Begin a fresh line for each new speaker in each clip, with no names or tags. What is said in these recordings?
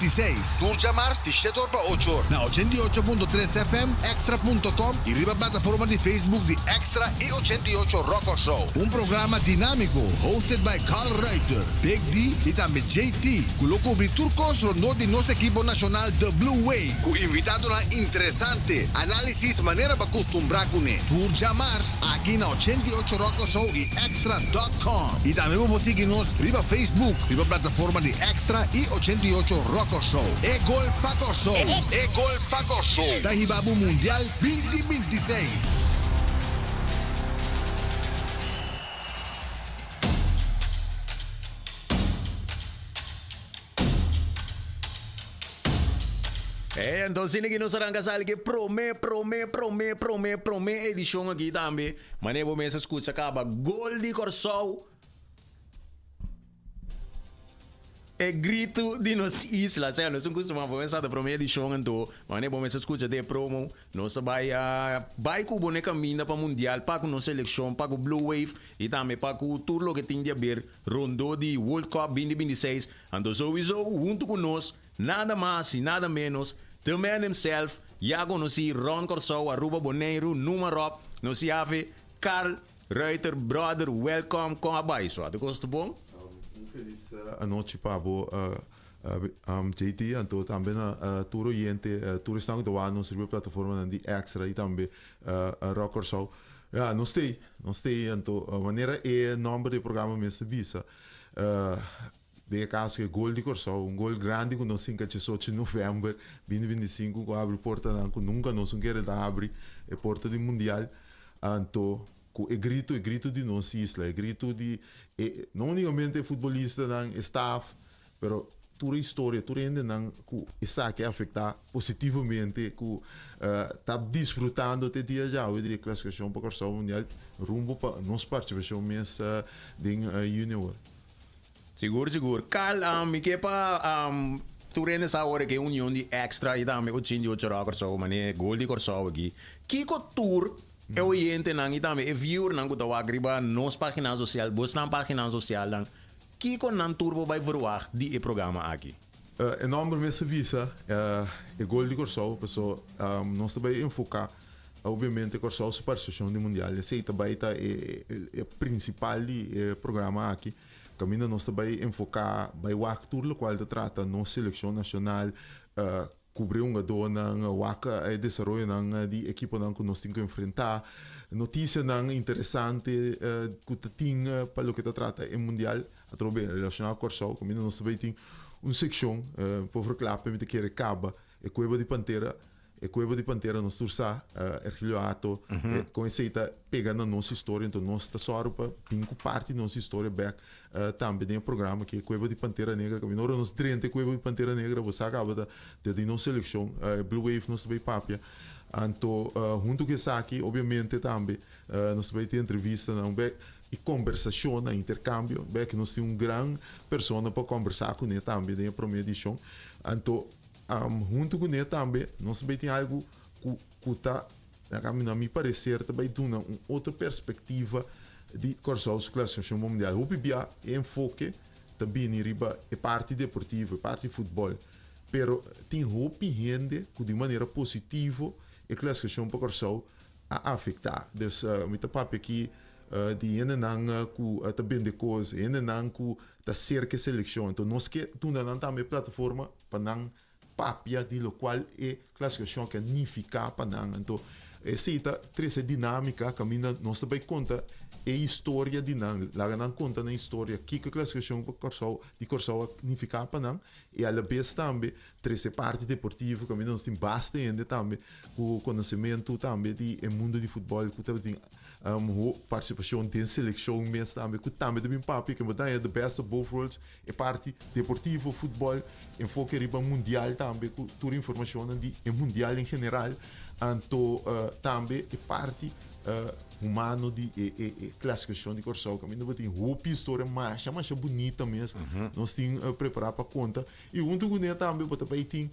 26. Tur djamars di shete or pa ocho or na 88.3 FM, Extra punto com y riba plataforma di Facebook di Extra y 88 Rock Show. Un programa dinámico hosted by Carl Ruiter, Big D y tambe JT cu lo cubri tur cos rondó di nos ekipo nacional The Blue Wave cu invitadonan interesante, análisis manera bo custumbrá cune. Tur djamars aki na 88 Rock Show y Extra dot com. Y tambe bo por sigui nos riba Facebook riba plataforma di Extra y 88 Rock Show. E gol pa Kòrsou! E gol pa Kòrsou! Ta hiba bo Mundial 2026!
Hey, entonces sine que nos arranca sali que prome, prome, prome, prome, prome edición aquí tambe. Mane bo mesa escucha caba gol di Corsou. E gritu di nos isla. Sea, nos un costuma bo mesa de prome edición anto. Mane bo mesa escucha de promo. Nos ta bai a bai cu bo ne caminda pa mundial, pa cu nos selección, pa cu Blue Wave y tambe pa cu tur loke tin di haber rondó di World Cup 2026. Anto souiso hunto cu nos, nada mas y nada menos, the man himself, ya conoci rond Corsou, Aruba, Boneiru, numa rop, nos yafe Carl Ruiter, brother, welcome, con a bai? So, tur cos ta bon?
Un felis anochi pa bo JT, anto tambe na tur oyente, tur esnan ku ta wak nos riba e plataformanan di Extra i tambe Rock Kòrsou. Ya, nos t'ei, nos t'ei, anto manera e nòmber di e programa mes ta bisa, den e kaso e gol di Kòrsou, un gol grandi ku nos hinka diesocho di novèmber binti binti i sinku ku abri portanan ku nunka nos un kere ta abri, e porta di mundial, anto Ku e grito, e grito di nos isla, e grito di e, no unicamente e futbolistanan, e staff, pero tur e historia, tur e hendenan ku esaki a afektá positivamente, ku ta disfrutando te dia djawe di e klasifikashon pa Kòrsou Mundial rumbo pa nos partisipashon mes den Junior.
Sigur sigur. Carl, mi ke pa tur hende sa ora ke union di Extra i tambe 88 Rock Kòrsou, manera Gol di Kòrsou aki. Kiko tur E oyentenan i tambe e viewernan ku ta wak riba nos página sosial, bosnan página sosialnan, kiko nan tur por bai verwagt di e programa aki?
E nòmber mes ta bisa e gol di Kòrsou, paso nos ta bai enfoká obviamente Kòrsou su partisipashon di mundial. Esei ta bai ta e prinsipal di e programa aki. Kaminda nos ta bai enfoká, bai wak tur lokual ta trata nos selekshon nashonal, Kubri hungadónan, wak e desaroyonan di ekiponan ku nos tin ku enfrentá, notisianan interesante ku ta tin pa loke ta trata e mundial atrobe relashoná ku Kòrsou. Kaminda nos ta bai tin un sekshon por verklap mi ta kere kaba e kueba di Pantera. E kueba di Pantera nos tur sa, Ergilio Hato, kon esei ta pega na nos historia, enton nos ta sòru pa bin ku parti di nos historia bèk Tambe den e programa ki e Cueva di Pantera Negra caminda. Ora nos drenta e Cueva di Pantera Negra bo sa caba ta ta di nos seleccion Blue Wave nos ta bay papia. Anto hunto cu esaki obviamente tambe nos ta bay tin entrevistanan bek y combersacionnan, intercambio bek nos tin un gran persona pa combersa cune tambe den e prome edicion. Anto hunto cune tambe nos ta bay tin algo cu cu ta Na mi parecer ta bay duna un otro perspectiva di Kòrsou su klasifikashon pa mundial. Hopi bia e enfoke ta bini riba e parti deportivo, e parti futbòl. Pero tin hopi hende ku di manera positivo e klasifikashon pa Kòrsou a afektá. Dus mi ta papia aki di hendenan ku ta bende kos, hendenan ku ta serka e selekshon. Enton nos ke duna nan tambe e plataforma pa nan papia di lokual e klasifikashon ke nifiká pa nan. Anto esei ta trese dinámika kaminda nos ta bai konta e historia di nan, laga nan konta nan historia kiko e klasifikashon pa Kòrsou di Kòrsou a nifiká pa nan i alabes tambe trese parti deportivo kaminda nos tin basta hende tambe ku konosementu tambe di e mundu di futbòl ku tabatin partisipashon den selekshon mes tambe ku tambe ta bin papia ke bo ta haña the best of both worlds. E parti deportivo, futbol, enfoke riba mundial tambe ku tur informashonnan di e mundial en general. Anto tambe e parti humano di e e klasifikashon di Kòrsou. Kaminda bo tin hopi historia masha masha bunita mes nos tin prepará pa konta. I huntu kuné tambe bo ta bai tin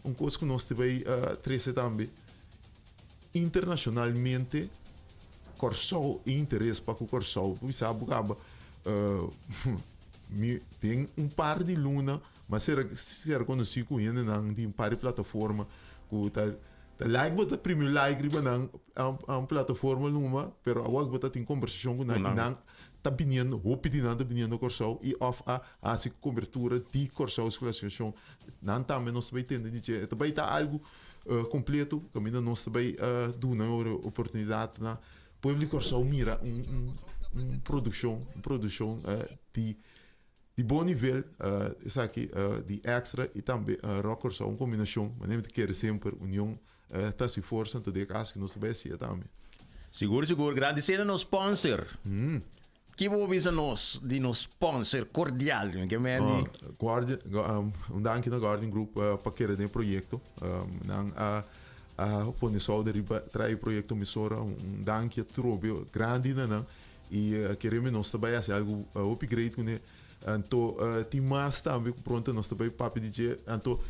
un kos ku nos ta bai trese tambe internashonalmente Kòrsou, e interes pa ku Kòrsou. Bo bisa bo kaba Mi den un par di luna M'a sera sera konosí ku hendenan di un par di plataforma ku ta ta like bo ta primi like riba nan un plataforma numa, pero awor bo ta tin kombersashon ku nan i nan ta biniendo, hopi di nan ta biniendo Kòrsou i òf a hasi kobertura di Kòrsou su klasifikashon. Nan tambe nos ta bai tende di dje. E ta bai ta algu kompleto kaminda nos ta bai duna e oportunidat na pueblo di Kòrsou mira un un produkshon, un produkshon di di bon nivel. Esaki di Extra i tambe Rock Kòrsou, un kombinashon. Manera mi ta kere semper union ta hasi forsa, anto den e kaso nos ta bai hasié tambe.
Sigur sigur, grandisé na nos sponsor. Ki bo por bisa nos di nos sponsor Cordial? Mi ke mende.
Guardian, un danki na Guardian Group pa kere den e proyekto. Nan a a pone souder riba trae e proyekto mesora. Un danki atrobe grandi na nan. I kere mi nos ta bai hasi algu hopi great kuné. Anto tin mas tambe ku pronto nos ta bai papia di dje. Anto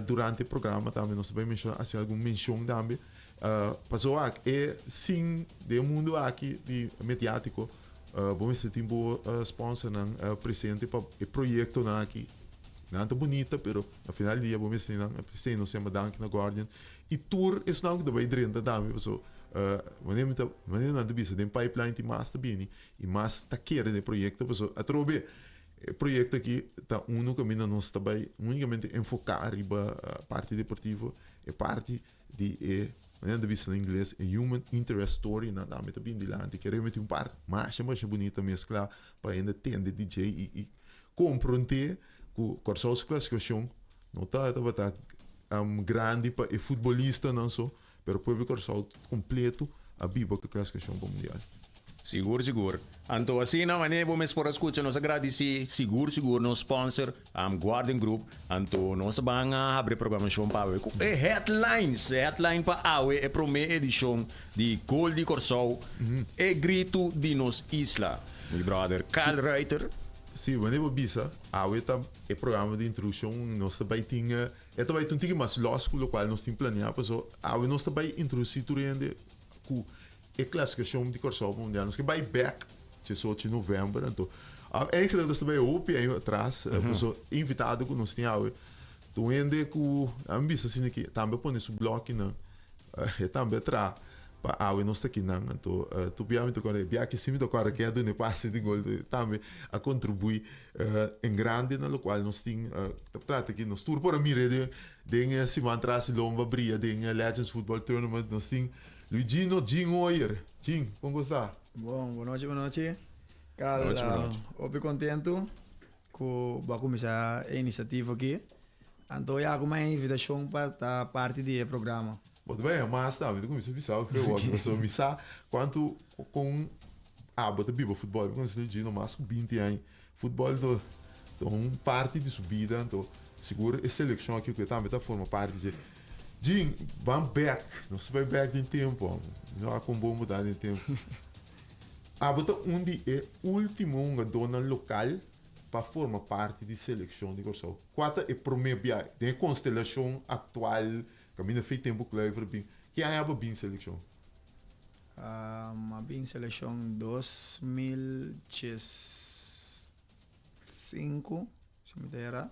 durante e programa tambe nos ta bai menshoná, hasi algun menshon tambe. Pasobra wak e sin den e mundu aki di mediátiko bo mester tin bo sponsornan presente pa e proyektonan aki. Nan ta bunita pero na final di dia bo mester tin nan. P'esei nos yama danki na Guardian i tur esnan ku ta bai drenta tambe pasobra manera mi ta manera nan ta bisa den pipeline tin mas ta bini i mas ta kere den e proyekto pasobra atrobe e proyekto aki ta unu kaminda nos ta bai únikamente enfoká riba parti deportivo e parti di e manera nan ta bisa na ingles e human interest story nan tambe ta bin dilanti kere meti un par masha masha bunita meskla pa hende tende di dje i i komprondé ku Kòrsou su klasifikashon no ta tabata grandi pa e futbolistanan so pero pueblo di Kòrsou kompleto a biba ku e klasifikashon pa mundial.
Sigur sigur. Anto asina manera bo mes por a skucha nos a gradisí sigur sigur nos sponsor Guardian Group. Anto nos a ban a habri programashon pa awe ku e headlines. E headline pa awe e promé edishon di Gol di Kòrsou, e gritu di nos isla. Mi brother Kyle Ruiter.
Sí, wanneer bo bisa awe ta e programa di introdukshon nos ta bai tin e ta bai ta un tiki mas lòs ku lokual nos tin planeá paso awe nos ta bai introdusí tur hende ku E klasifikashon di Kòrsou pa Mundial nos ke bai bèk diesocho di novèmber anto eigenlijk nos ta bai hopi aña atras paso e invitado ku nos tin awe ta un hende ku a mi bisa asina ki tambe a pone su blòkinan e tambe a traha pa awe nos ta kinan anto tur bia mi ta kòrda e bia aki si mi ta kòrda ken a duna e pase di gol tambe a kontribuí en grande na lokual nos tin ta trata ki nos tur por a mira den e siman tras di lomba bria den Legends Football Tournament nos tin Luigino Jin Hoyer. Jin, kon ku sta?
Bon, bon nochi, bon nochi. Carl,
Nochi, bon nochi.
hopi kontentu ku bo a kuminsá e inisiativa aki. Anto ya ku mi invitashon pa ta parti di e programa.
Bo ta bai hamas tambe, ta kuminsá bisa bo fe wòrdu, pasobra mi sa kuantu kon abo ta biba futbòl. Mi konosé Luigino mas ku binti aña. Futbòl ta ta un parti di su bida, anto sigur e selekshon aki ku e tambe ta forma parti dje. Jin, ban bèk, nos ta bai bèk den tempu, amo. Mi no a kon bon bo ta den tempu. Abo ta un di e último hungadónan lokal pa forma parti di selekshon di Kòrsou. Kua ta e promé bia den e konstelashon aktual kaminda fei tempu Kluivert bin? Ki aña abo bin selekshon?
A bin selekshon 2005, si mi ta era.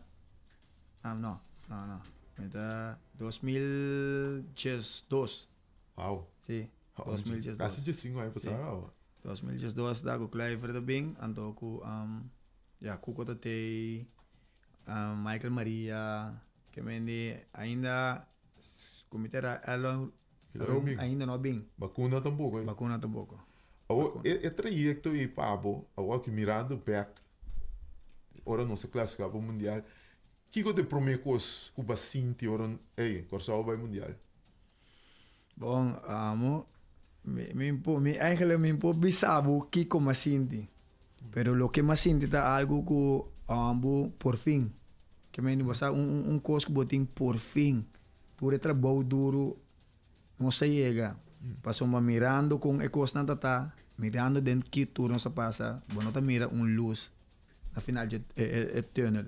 Ah, no, no, no. Mi ta 2012.
Wow.
Si, 2012.
Casi 15 aña pasá.
Si, 2012 ta ku Kluivert a bin, anto ku, ya, Cuco ta tei, Michael Maria, ke mende ainda ku mi ta era Erlon Rom ainda no a bin.
Bakuna tampoko.
Bakuna tampoko.
Awor e trayekto ei pa bo, awor aki mirando bek, ora nos a klasifiká pa mundial, kiko ta e promé kos ku bo a sinti ora, ey, Kòrsou a bai mundial?
Bon, amo, mi, mi por, mi eigenlijk mi por bisa bo kiko mi a sinti, pero loke mi a sinti ta algu ku bo por fin, ke mende bo sa un un kos ku bo tin por fin. Tur e trabou duru nos a yega, pasobra mirando kon e kosnan ta ta, mirando den ki tur nos a pasa, bo no ta mira un lus na final dje e tunnel.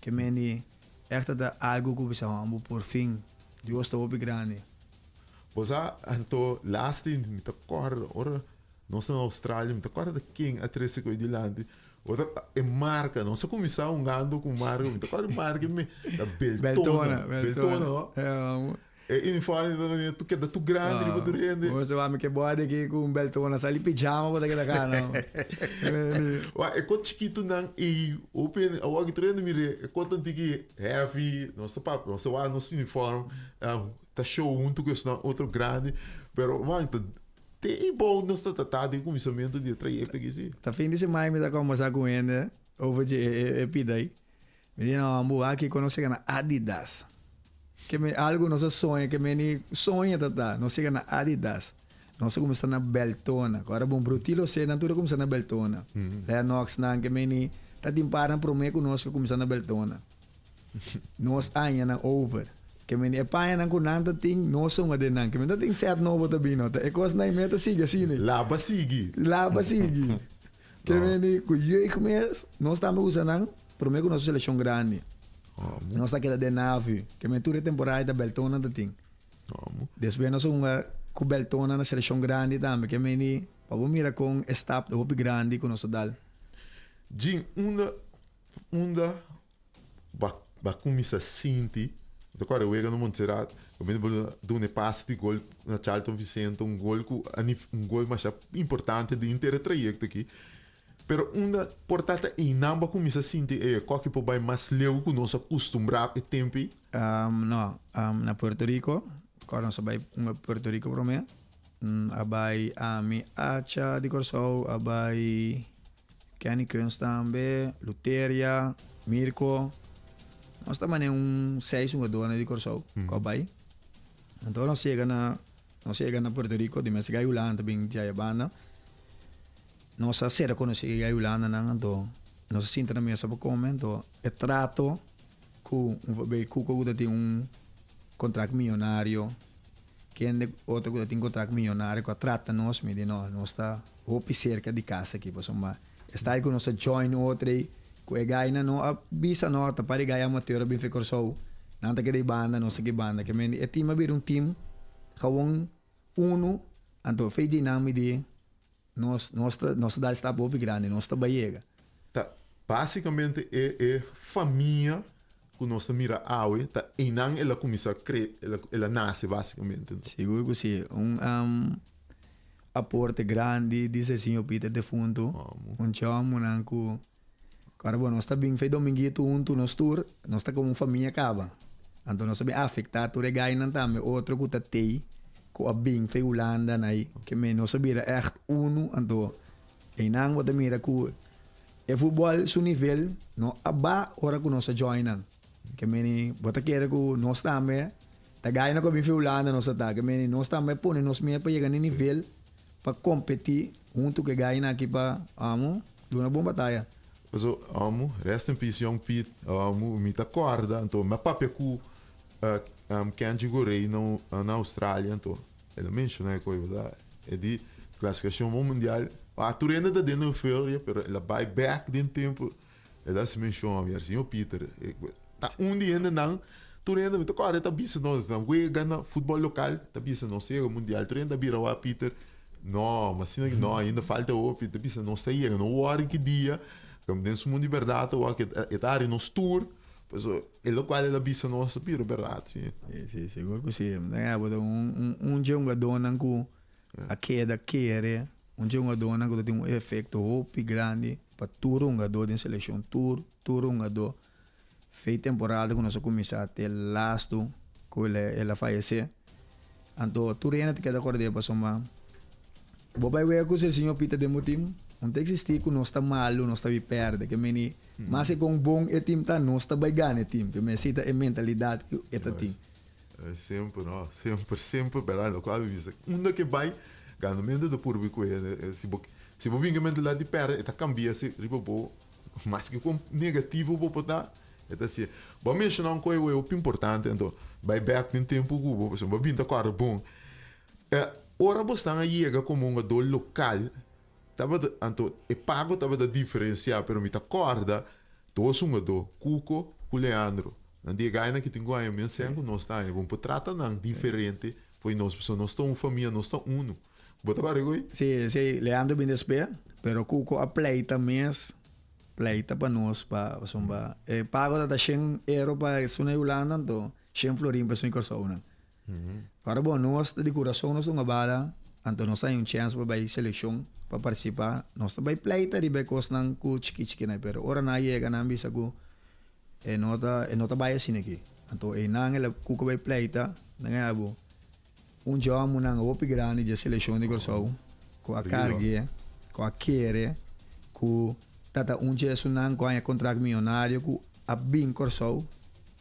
Ke meni ègt ta ta algu ku bisa bo porfin Dios ta hopi grandi.
Bo sa, anto laatste mi ta kòrda ora nos ta na Australia, mi ta kòrda ken a trese ku e dilanti. Bo ta e marca, nos a cuminsa hungando cu marca, mi ta acorda e marca mi ta Beltona, Beltona no? E uniforme ta manera tu keda tu grandi riba tur hende.
Bo mester wak mi ke body aki cu un Beltona, sali pijama bo ta keda cana.
Wak e cos chikitonan ey hopi hende awor aki tur hende mira e cos tan tiki heavy, nos ta papia, nos ta wak nos uniforme ta show hunto cu esnan otro grandi, pero man ta Te i bou nos ta tratá den kuminsamentu di e trayekto aki si.
Ta fin di semana mi ta kombersá ku hende over dje e pida ei. Mi di no, bo aki ku nos yega na Adidas. Ke men algu nos a soña ke men ni soña ta ta. Nos yega na Adidas. Nos a kuminsá na Beltona. Ku ora bon Brutilo se nan tur a kuminsá na Beltona. Lennox nan ke men ni ta tin par nan promé ku nos ku kuminsá na Beltona. Nos añanan over. Ke men e pañanan ku nan ta tin, nos a hunga den nan. Ke men ta tin set nobo ta bini no. Ta e kosnan ei mes ta sigui asina.
Laba sigui.
Laba sigui. Ke men di ku jeugd mes, nos tambe usa nan prome ku nos selekshon grandi. Nos ta keda den Navi. Ke men tur e temporada ta Beltonnan ta tin. Despues nos a hunga ku Beltonnan na selekshon grandi tambe. Ke men di pa bo mira kon e stap ta hopi grandi ku nos a dal.
Djin unda unda Ba ba cuminsa sinti, ta corda wega na Montserrat, caminda bo duna e pase di gol na Charlton Vicente, un gol cu a un gol masha importante den henter e trayecto aki. Pero unda por ta ta einan bo a cuminsa sinti e koki por bay mas leu cu nos a custumbra e tempo ei?
No, na Puerto Rico, corda nos a bay Puerto Rico prome, a bay ami, Acha di Corsou, a bay. Kenny Kunst tambe, Luteria, Mirko. Nos ta mane un seis hungadornan di Kòrsou ku a bai. Anto nos yega na nos yega na Puerto Rico di mes gai Hulanda ta bin di aya banda. Nos a sera konosí e gai Hulandanan anto nos a sinta na mesa pa kome anto e trato ku un bay Cuco ku ta tin un kontrakt miyonario. Kende otro ku ta tin kontrakt miyonario ku a trata nos, mi di no, nos ta hopi serka di kas aki pasobra esta ei ku nos a join otro ei ku e gainan no a bisa no ta para e gai amateur a bin fe Kòrsou nan ta keda ei banda nos ta keda ei banda ke men di e team a bira un team gawon unu anto fe di nan mi di nos nos ta nos ta dal stap hopi grandi nos ta bai yega.
Ta basikamente e e famia ku nos ta mira awe ta einan el a kuminsá kre el a el a nase basikamente.
Sigur ku si un aporte grandi di Señor Peter defuntu un chòmunan ku ora bo nos ta bin fe dominguito huntu nos tur nos ta komo un famia kaba anto nos a bin afektá tur e gainan tambe otro ku ta tei ku a bin fe Hulanda nai ke men nos a bira ègt unu anto einan bo ta mira ku e futbòl su nivel no a ba ora ku nos a join nan ke meni bo ta kere ku nos tambe ta gainan ku a bin fe Hulanda nos a ta ke meni nos tambe a pone nos mes pa yega na e nivel pa kompetí huntu ku e gainan aki pa amo duna bon bataya.
Paso amo rest in peace young Piet amo mi ta kòrda anto mi a papia ku Kenji Gorey na Australia anto el a menciona e koe berdad e di clasificacion pa mundial a tur hende ta den euforia pero el a bai bek den tempo el a hasi mencion mi a señor Peter ta un di hendenan tur hende mi ta kòrda ta bisa nos nan wega na futbol lokal ta bisa nos yega mundial tur hende ta bira wak Peter no ma asina no ainda falta hopi ta bisa nos ta yega no wòri ki dia den su mundo di berdad ta wak e ta hari nos tur. Pasobra e lokual el a bisa nos ta bira bèrdat, si.
Si, si, sigur ku si. Mi ta kere bo ta un, un dje hungadónan ku a keda kere, un dje hungadónan ku ta tin un efekto hopi grandi pa tur hungadó den selekshon, tur, tur hungadó. Fei temporada ku nos a kuminsá te lastu ku el a, el a fayesé. Anto tur hende ta keda kord'é pasobra bo bai wega ku Serginho Pita den bo tim, no ta eksistí ku nos ta malu, nos ta bi pèrdè. Ke meni Maske kon bon e team ta, nos ta bai gana e team. Ke mester ta e mentalidat ku e ta tin.
Semper no, semper, semper berdad lokual mi bisa unda ke bai ganamento ta purbi ku e. Si bo si bo bin ku e mentalidat di pèrdè e ta kambia si riba bo maske kon negativo bo por ta e ta hasié. Bo a menshoná un kos hopi importante anto bai bèk den tempu ku bo pasobra bo a bin ta kòrda bon. Ora bo stan a yega komo un hungadó lokal Tabata, anto e pago tabata diferenciá, pero mi ta corda dos hungadó, Cuco cu Leandro. Nan di e gainan ki tin cu haña mes sen cu nos ta haña. Bo por trata nan diferente fo'i nos, pasobra nos ta un famia, nos ta uno. Bo ta corda cu ei?
Sí, sí, Leandro bin despues, pero Cuco a pleita mes. pleita pa nos pa pasobra e pago ta ta shen euro pa esun na Hulanda anto shen florin pa esun di Kòrsou nan. Ora bon nos ta di kurason nos dunga bala anto nos haña un chèns pa bai selekshon pa partisipá nos ta bai pleita riba e kosnan ku chiki chiki nan pero ora nan a yega nan a bisa ku e no ta e no ta bai asina aki anto einan el a kuka bai pleita nan a habu Un jòmunan hopi grandi dje selekshon di Kòrsou ku a karg'é, ku a kere ku ta ta un dje esunnan ku haña kontrakt mionario ku a bin Kòrsou,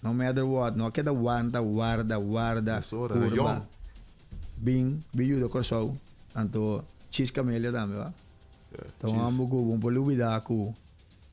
no matter what, no a keda wanta, warda, warda, purba, bin, bin yuda Kòrsou. Anto Chis Camelia tambe, ba? Ta un hòmber ku bo no por lubidá ku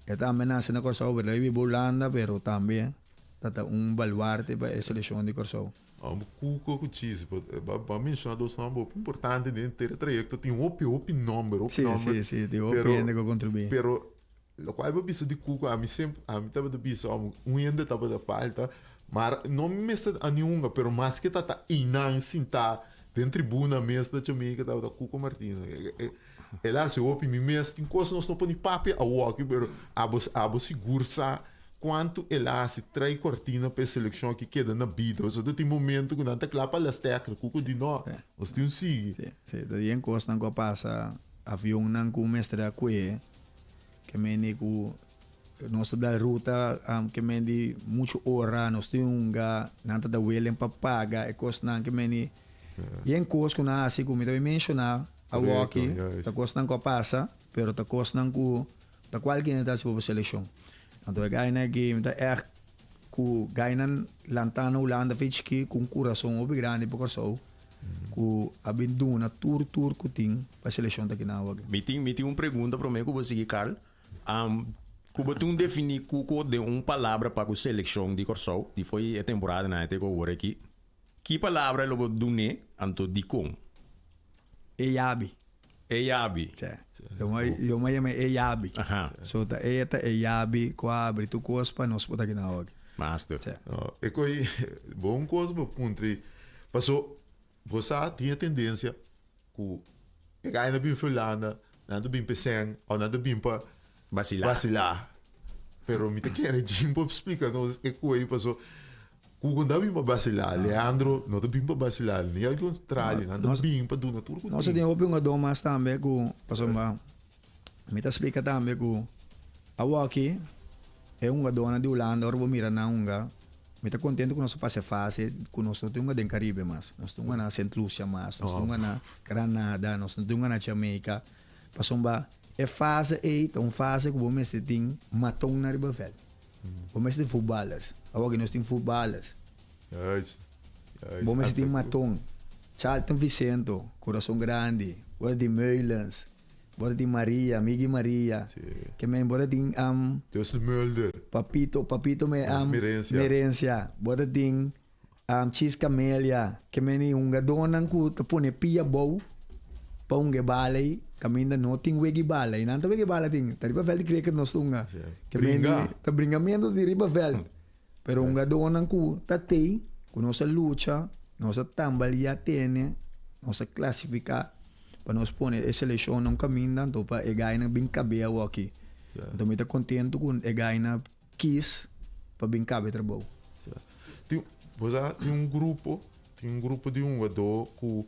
e tambe nase na Kòrsou, pero el a biba Hulanda, pero tambe ta ta un baluarte pa e selekshon di Kòrsou.
Amo Cuco cu Chis, bo a menciona dos nomber hopi importante den henter e trayecto, tin hopi hopi nomber, hopi nomber.
Si, si, si, tin hopi hende cu a contribui.
Pero locual bo a bisa di Cuco, ami semper, ami tabata bisa amo un hende tabata falta, maar no mi mester a niunga, pero maske ta ta einan sinta den tribuna mes na Jamaica tabata Cuco Martina. El a haci hopi, mi mes tin cos nos no por ni papia awoki, pero abo abo sigur sa Kuantu el a hasi trai kortina pa e selekshon aki keda na bida? Pasobra ta tin momentu ku nan ta kla pa las tèkla, ku ku di no, nos tin un sigui.
Sí, sí, ta bien kosnan ku a pasa, avionnan ku mester a kue, ke mende ku nos ta dal ruta, ke mende muchu ora, nos tin hunga, nan ta da welen pa paga e kosnan, ke mende bien kos ku nan a hasi ku mi ta bin menshoná awoki, ta kosnan ku a pasa, pero ta kosnan ku Ta cual kende ta haci bo seleccion. Anto e gainan aki mi ta echt cu gainan lanta na Hulanda fe chiki cu un curason hopi grandi pa Corsou cu a bin duna tur tur cu tin pa seleccion ta kina awo aki.
Mi tin mi tin un pregunta prome cu bo sigui Carl. Cu bo tin defini cuco den un palabra pa cu seleccion di Corsou di foi e temporada nan te cu awor aki. Ki palabra lo bo dun'e anto dicon?
E yabi.
E yabi.
Sí. Yo me, yo me llama e yabi.
Aha.
So ta e ta e yabi ku a abri tur kos pa nos por ta kina awor.
Master.
Sí.
No, e koi bon kos bo puntri. Paso bo sa tin e tendensia ku e gai na bin fulana, nan ta bin p'esèn òf nan ta bin pa
Basilá.
basilá. Pero mi ta kere Jim por splika nos e koi paso Hugo no ta bin pa basilá, Leandro no ta bin pa basilá, ni al kontrario, nan ta bin pa duna tur ku
Nos tin hopi hungadó mas tambe ku pasobra mi ta splika tambe ku awoki e hungadónan di Hulanda ora bo mira nan hunga mi ta kontento ku nos a pasa e fase ku nos no tin hunga den Karibe mas, nos tin hunga na Sint Lucia mas, nos tin hunga na Granada, nos no tin hunga na Jamaica pasobra e fase ei ta un fase ku bo mester tin maton na riba vèlt. Bo mester tin futbalers. Awor aki nos tin futbalers.
Juist. Juist.
Bo mester tin maton. Charlton Vicento, Corazon Grandi. Bo ta tin Meulens. Bo ta tin Maria, Miggy Maria.
Sí.
Ke men bo ta tin um,
Justin Mulder.
Papito, Papito me um,
Merencia.
Merencia. Bo ta tin um, Chis Camelia. Ke men e hungadónan ku ta pone pia bou pa hunga e bala ei, kaminda no tin wega e bala. I nan ta wega e bala tin, ta riba vèlt di cricket nos ta hunga. Ke men
Bringa.
ta bringamentu di riba vèlt. Pero hungadónan ku ta tei, ku nos a lucha, nos a tambaliá tene, nos a klasifiká pa nos pone e selekshon na un kaminda, anto pa e gainan bin kab'é awoki. Anto mi ta kontentu ku e gainan Kis pa bin caba e trabou.
Tin, bo sa, tin un grupo, tin un grupo di hungadó ku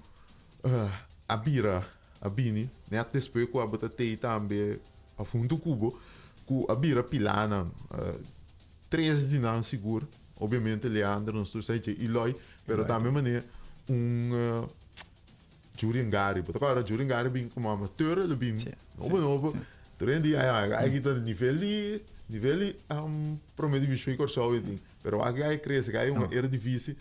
a bira, a bini nèt despues ku abo ta tei tambe òf huntu ku bo, ku a bira pilánan. Tres di nan sigur, obviamente Leandro nos tur sa dje, Eloy, pero tambe manera un Julian Gary, bo ta kòrda Julian Gary bin komo amateur el a bin nobo nobo tur hende di ai ai ta nivel di nivel di prome divishon di Kòrsou e tin pero wak gai krese gai un eredivisie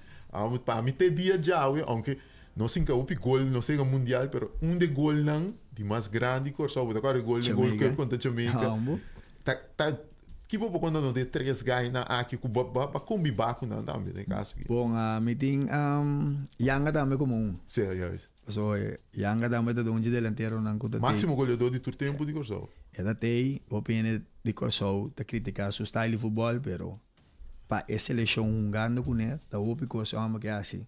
pa mi te dia djawe aunke no sinka hopi gol no sega mundial pero un de golnan di mas grandi di Kòrsou bo ta kòrda e gol di Gold Cup kontra Jamaica ta ta ki bo por konta nos de tres gainan aki ku bo a kombibá ku nan tambe den e kaso aki?
Bon, mi tin Yanga tambe komo un.
Sí, juist.
Pasobra Yanga tambe ta un dje delanteronan ku ta tei.
Máksimo goleador di tur tempu di Kòrsou.
E ta tei, hopi hende di Kòrsou ta kritiká su style di futbòl, pero pa e selekshon hungando kuné ta hopi kos e hòmber ke hasi.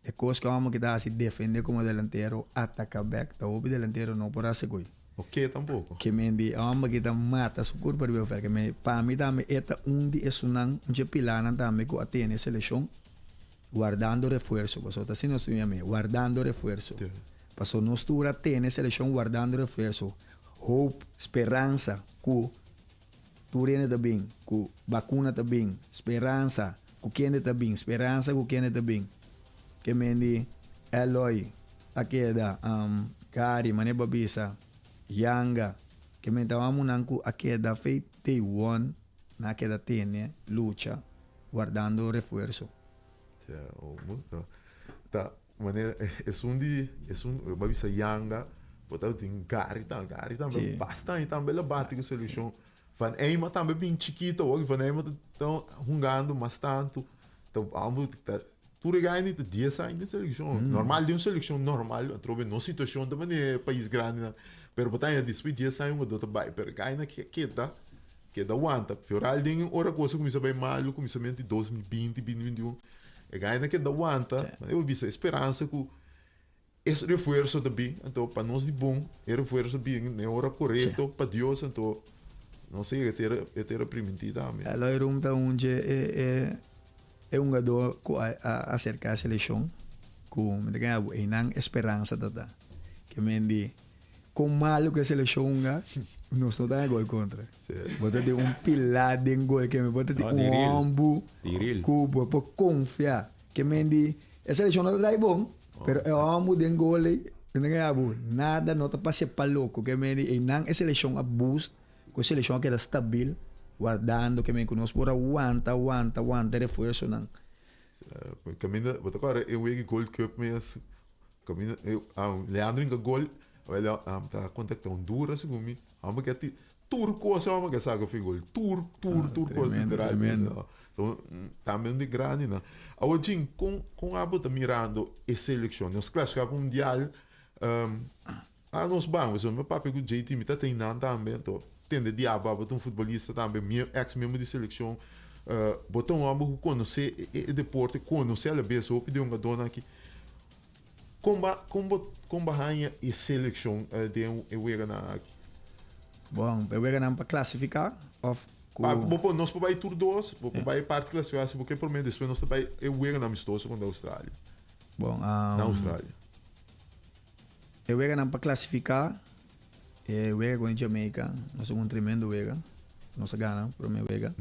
E kos ku e hòmber ke ta hasi defendé komo delantero, ataká bèk, ta hopi delantero no por hasi koe.
No ke tampoko.
Ke men di e hòmber ki ta mata su kurpa riba e vèlt. Ke men pa mi tambe e ta un di esunnan, un dje pilanan tambe ku a tene e selekshon wardando refuerso. Pasobra ta asina nos ta yam'é, wardando refuerso. Pasobra nos tur a tene e selekshon wardando refuerso. Hope, speransa ku tur hende ta bin, ku bakuna ta bin, speransa ku kende ta bin, speransa ku kende ta bin. Ke men di Eloy a keda, Gary, mane bo a bisa, Yanga, ke men ta wamunan ku a keda fei day one, nan a keda tene lucha wardando refuerso.
Ta manera esun di esun bo a bisa Yanga, bo tabatin Gary tambe, Gary tambe basta aña tambe el a bati ku selekshon. Van Eyma tambe bin chikito awor, Van Eyma ta hungando mas tantu, ta amo ta tur e gainan ta dies aña den selekshon. Normal den un selekshon normal atrobe nos situashon ta manera pais grandinan, pero bo ta haña despues dies aña hungador ta bai, pero e gainan ke keda keda wanta. Foral den ora kos a kuminsá bai malu kuminsamentu di 2020, 2021, e gainan keda wanta, manera bo bisa e speransa ku E refuerso ta bin, anto pa nos di bon, e refuerso bin na e ora korekto pa Dios, anto nos a yega tera, e tera primintí tambe.
Eloy Room ta un dje e e e hungadó ku a a aserká e selekshon ku mi ta kere einan e speransa ta ta. Ke men di kon malu ku e selekshon hunga nos no ta haña gol kontra. Bo ta tin un pilá den gol ke men bo ta tin un hòmbu ku bo por konfia. Ke men di e selekshon no ta drai bon. Pero e hòmber den gol ei, mi no gaya bo, nada no ta pasa pa loko. Ke men di einan e selekshon a boost, ku e selekshon a keda stabil, wardando ke men ku nos por a wanta, wanta, wanta e refuersonan.
Kaminda, bo ta kòrda e wega Gold Cup mes, kaminda Leandro hinka gol, awel ta kontakta Honduras segun mi, hòmber ke a tira tur kos e hòmber ke a saka for e gol, tur, tur, tur kos literalmente. Tambe un di grandinan. Awor Jim, kon kon abo ta mirando e selekshon? Nos klasifiká pa mundial, a nos ban, pasobra mi papia ku JT, mi ta ten nan tambe, anto tende diablo abo ta un futbolista tambe, ex miembro di selekshon, bo ta un hòmber ku konosé e deporte, konosé alabes hopi di hungadónan aki. Kon ba kon bo kon bo haña e selekshon den e weganan aki?
Bon, e weganan pa klasifiká òf ku.
Pa bo por nos por bai tur dos, bo por bai e parti klasifiká si bo ke promé, despues nos ta bai e weganan amistoso kontra Australia.
Bon,
Na Australia.
E weganan pa klasifiká, e wega kontra Jamaica, nos a un tremendo wega, nos a gana promé wega.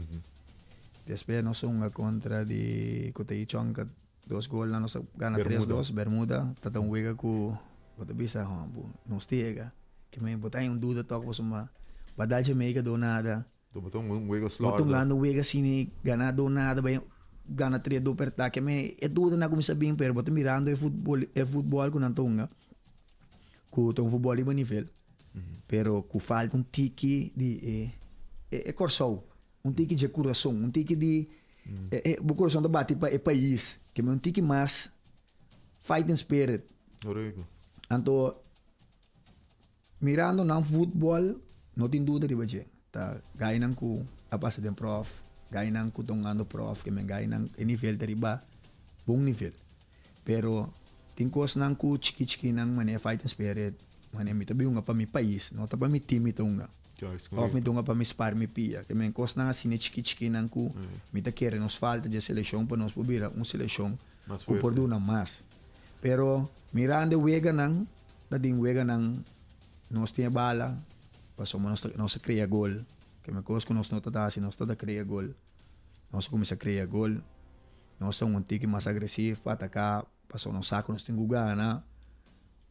Despues nos a hunga kontra di Kotei Chonka. Dos golnan nos a gana tres dos. Bermuda ta ta un wega ku bo ta bisa hon bo nos ta yega. Ke men bo ta haña un duda tok pasobra bo a dal Jamaica do nada.
Bo ta un wega slòrda.
Bo ta hungando un wega asina gana do nada bai gana tres do perta. Ke men e dudanan a kuminsá bin pero bo ta mirando e futbol e futbol ku nan ta hunga ku ta un futbol riba nivel pero ku falta un tiki di e e Kòrsou. Un tiki dje kurason, un tiki di e bo kurason ta bati pa e pais, ke un tiki mas fighting spirit.
Korekto.
Anto mirando nan futbol no tin duda riba dje. Ta gainan ku a pasa den prof, gainan ku ta hungando prof, ke men gainan e nivel ta riba bon nivel. Pero tin kosnan ku chiki chikinan manera fighting spirit, manera mi ta bin hunga pa mi pais, no ta pa mi team mi ta hunga. Of mi ta hunga pa mi spar mi pia. Ke men kosnan asina chiki chikinan ku mi ta kere nos falta dje selekshon pa nos por bira un selekshon ku por duna mas. Pero mirando e weganan, ta tin weganan nos tin e bala pasobra nos ta nos a krea gol. Ke men kos ku nos no ta ta hasi, nos ta ta krea gol. Nos a kuminsá krea gol. Nos ta un tiki mas agresivo pa ataká pasobra nos sa ku nos tin ku gana.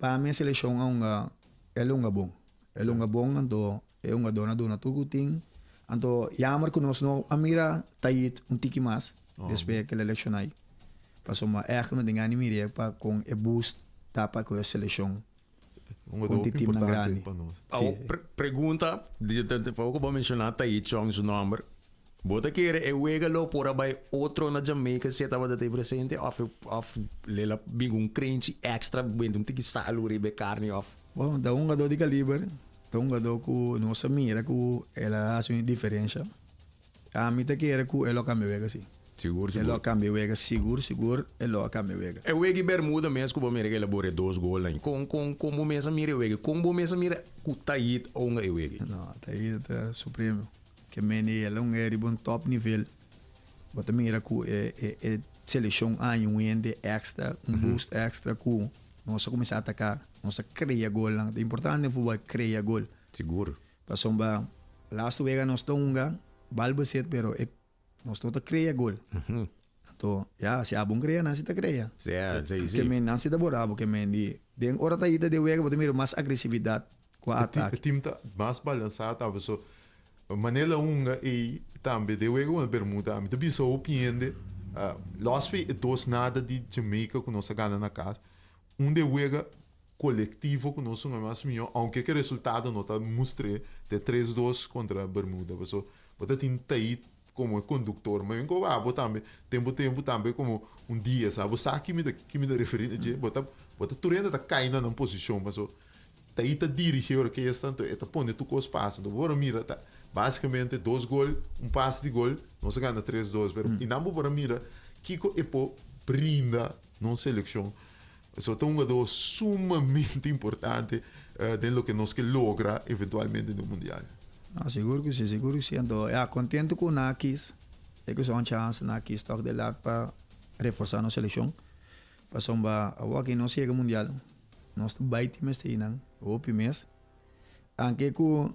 Pa mi e selekshon a hunga, el hunga bon. El hunga bon anto e hungadónan a duna tur ku tin. Anto yammer ku nos no a mira Tayit un tiki mas despues ku el a lekshoná ei. Pasobra ègt no tin gana di mir'é pa kon e boost ta pa ku e selekshon
Hungadó
kontra
hopi
timnan
importante
grandi.
pa nos.
Sí.
Awor pregunta, pa ku bo a menshoná Tayit Chong su nòmber, Bo ta kere e wega lo por a bai otro na Jamaica si e tabata te presente of of le la bin un krenchi extra benta un tiki salu riba e karni of.
Bon, ta un hungadó di kaliber, ta un hungadó ku nos a mira ku el a hasi un diferensha. Ami ta kere ku e lo kambia wega si.
Sigur,
E lo a
sigur.
kambia wega, sigur, sigur e lo a kambia wega.
E wega di Bermuda mes ku bo mira ku el a bore dos gol ain. Kon, kon, kon bo mes a mira e wega? Kon bo mes a mira ku Tayit a hunga e wega?
No, Tayit ta supremo. Ke mende el a hunga riba un top nivel. Bo ta mira ku e, e, e selekshon a haña un hende extra, un boost extra ku nos a kuminsá ataká, nos a krea golnan. Ta importante den futbòl krea gol.
Sigur.
Pasobra lastu wega nos ta hunga bal besit pero e nos no ta krea gol. Anto ya si abo krea nan si ta krea.
Sí, sí, sí.
Ke men nan si ta bora bo ke men di den ora ta ita den wega bo ta mira mas agresividat ku
E
atake.
team ta mas balansá tambe so manera hunga ei tambe den wega ku Bermuda mi ta bisa hopi hende los fi e dos nada di Jamaica ku nos a gana na kas un den wega kolektivo ku nos hunga mas mihó aunke ku e resultado no ta mustr'é te tres dos kontra Bermuda paso bo ta tin Tait komo e konduktor ma mi ku abo tambe tempu tempu tambe komo un dia sa bo sa ki mi ta ki mi ta referí na dje bo ta bo ta tur hende ta kai na nan posishon paso Tait ta dirigí orkesta anto e ta pone tur kos pasa anto bo por a mira ta basikamente dos gol un pas di gol nos a gana tres dos pero i nan bo por a mira kiko e por brinda nos selekshon. Eso ta un hungador sumamente importante den loke nos ke logra eventualmente den un mundial.
No, sigur ku si, sigur ku si. Anto, ya, kontentu ku nan a kis, e ku son chans nan a kis tòg de lat pa reforsá nos selekshon. Pasobra awor aki nos yega mundial, nos ta bai tin mester einan hopi mes. Anke ku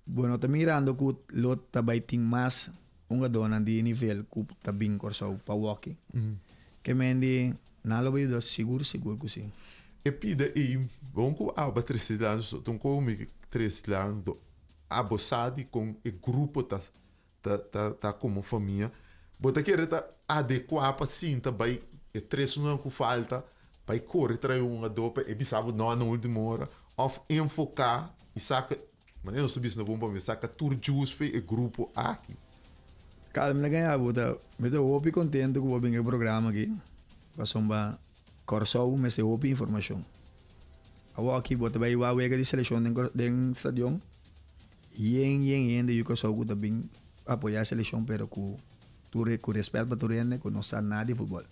bo no ta mirando ku lo ta bai tin mas hungadónan di nivel ku ta bin Kòrsou pa wòki. Ke men di nan lo bai yuda sigur sigur ku si.
E pida ei bon ku aba trese lan so ta un koho mi trese lan do abo sa di kon e grupo ta ta ta ta komo famia bo ta kere ta adekuá pa sinta bai e tres unan ku falta bai kore trae un hungadó pa e bisa bo no na ultimo ora òf enfoká i saka Manera nos ta bisa na bon pa mi saka tur juice fe e grupo aki.
Carl, mi ta gaña bo ta, mi ta hopi contento cu bo a bin e programa aki, pasobra Corsou mester hopi informacion. Awor aki bo ta bay wak wega di seleccion den den stadion, yen yen hende yu Corsou cu ta bin apoya e seleccion pero cu tur cu respet pa tur hende cu no sa nada di futbol.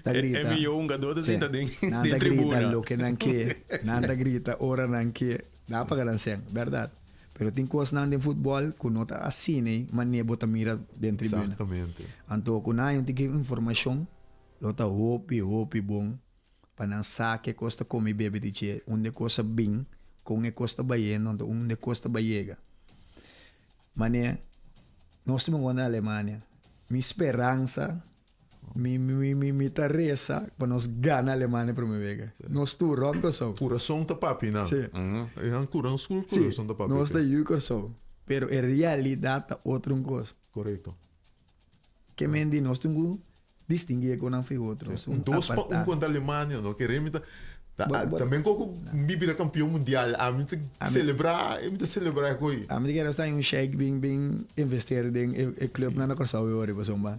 Ta grita.
E mihó hungadó ta sinta den
Nan ta grita
tribuna.
loke nan ke, nan ta grita ora nan ke, nan a paga nan sèn, bèrdat. Pero tin kosnan den futbòl ku no ta asina ei manera bo ta mira den tribuna.
Exactamente.
Anto ku nan tin ki informashon lo ta hopi hopi bon pa nan sa ke kos ta kome i bebe di dje, unda e kos a bin, kon e kos ta bayendo, anto unda e kos ta bai yega. Manera nos ta bin na Alemania, mi speransa Mi mi mi mi ta resa pa nos gana Alemania prome wega. Nos tur rond Kòrsou.
Kurason ta papia nan.
Sí.
E nan kuran sur
Sí,
kurason ta papia.
nos ta yu Kòrsou. Pero e realidat ta otro un kos.
Korekto.
Ke men di nos tin ku distinguí e konan fi otro. Nos
Un
tin ku
dos pa un
apartá.
kontra Alemania no kere mi ta ta
Bo- bo-
tamben koko mi bira kampion mundial ami ta
Ami-
selebrá mi ta selebrá e koi.
Ami ta kere nos ta un sheik bin bin investeer den e e clubnan na Kòrsou e ora pasobra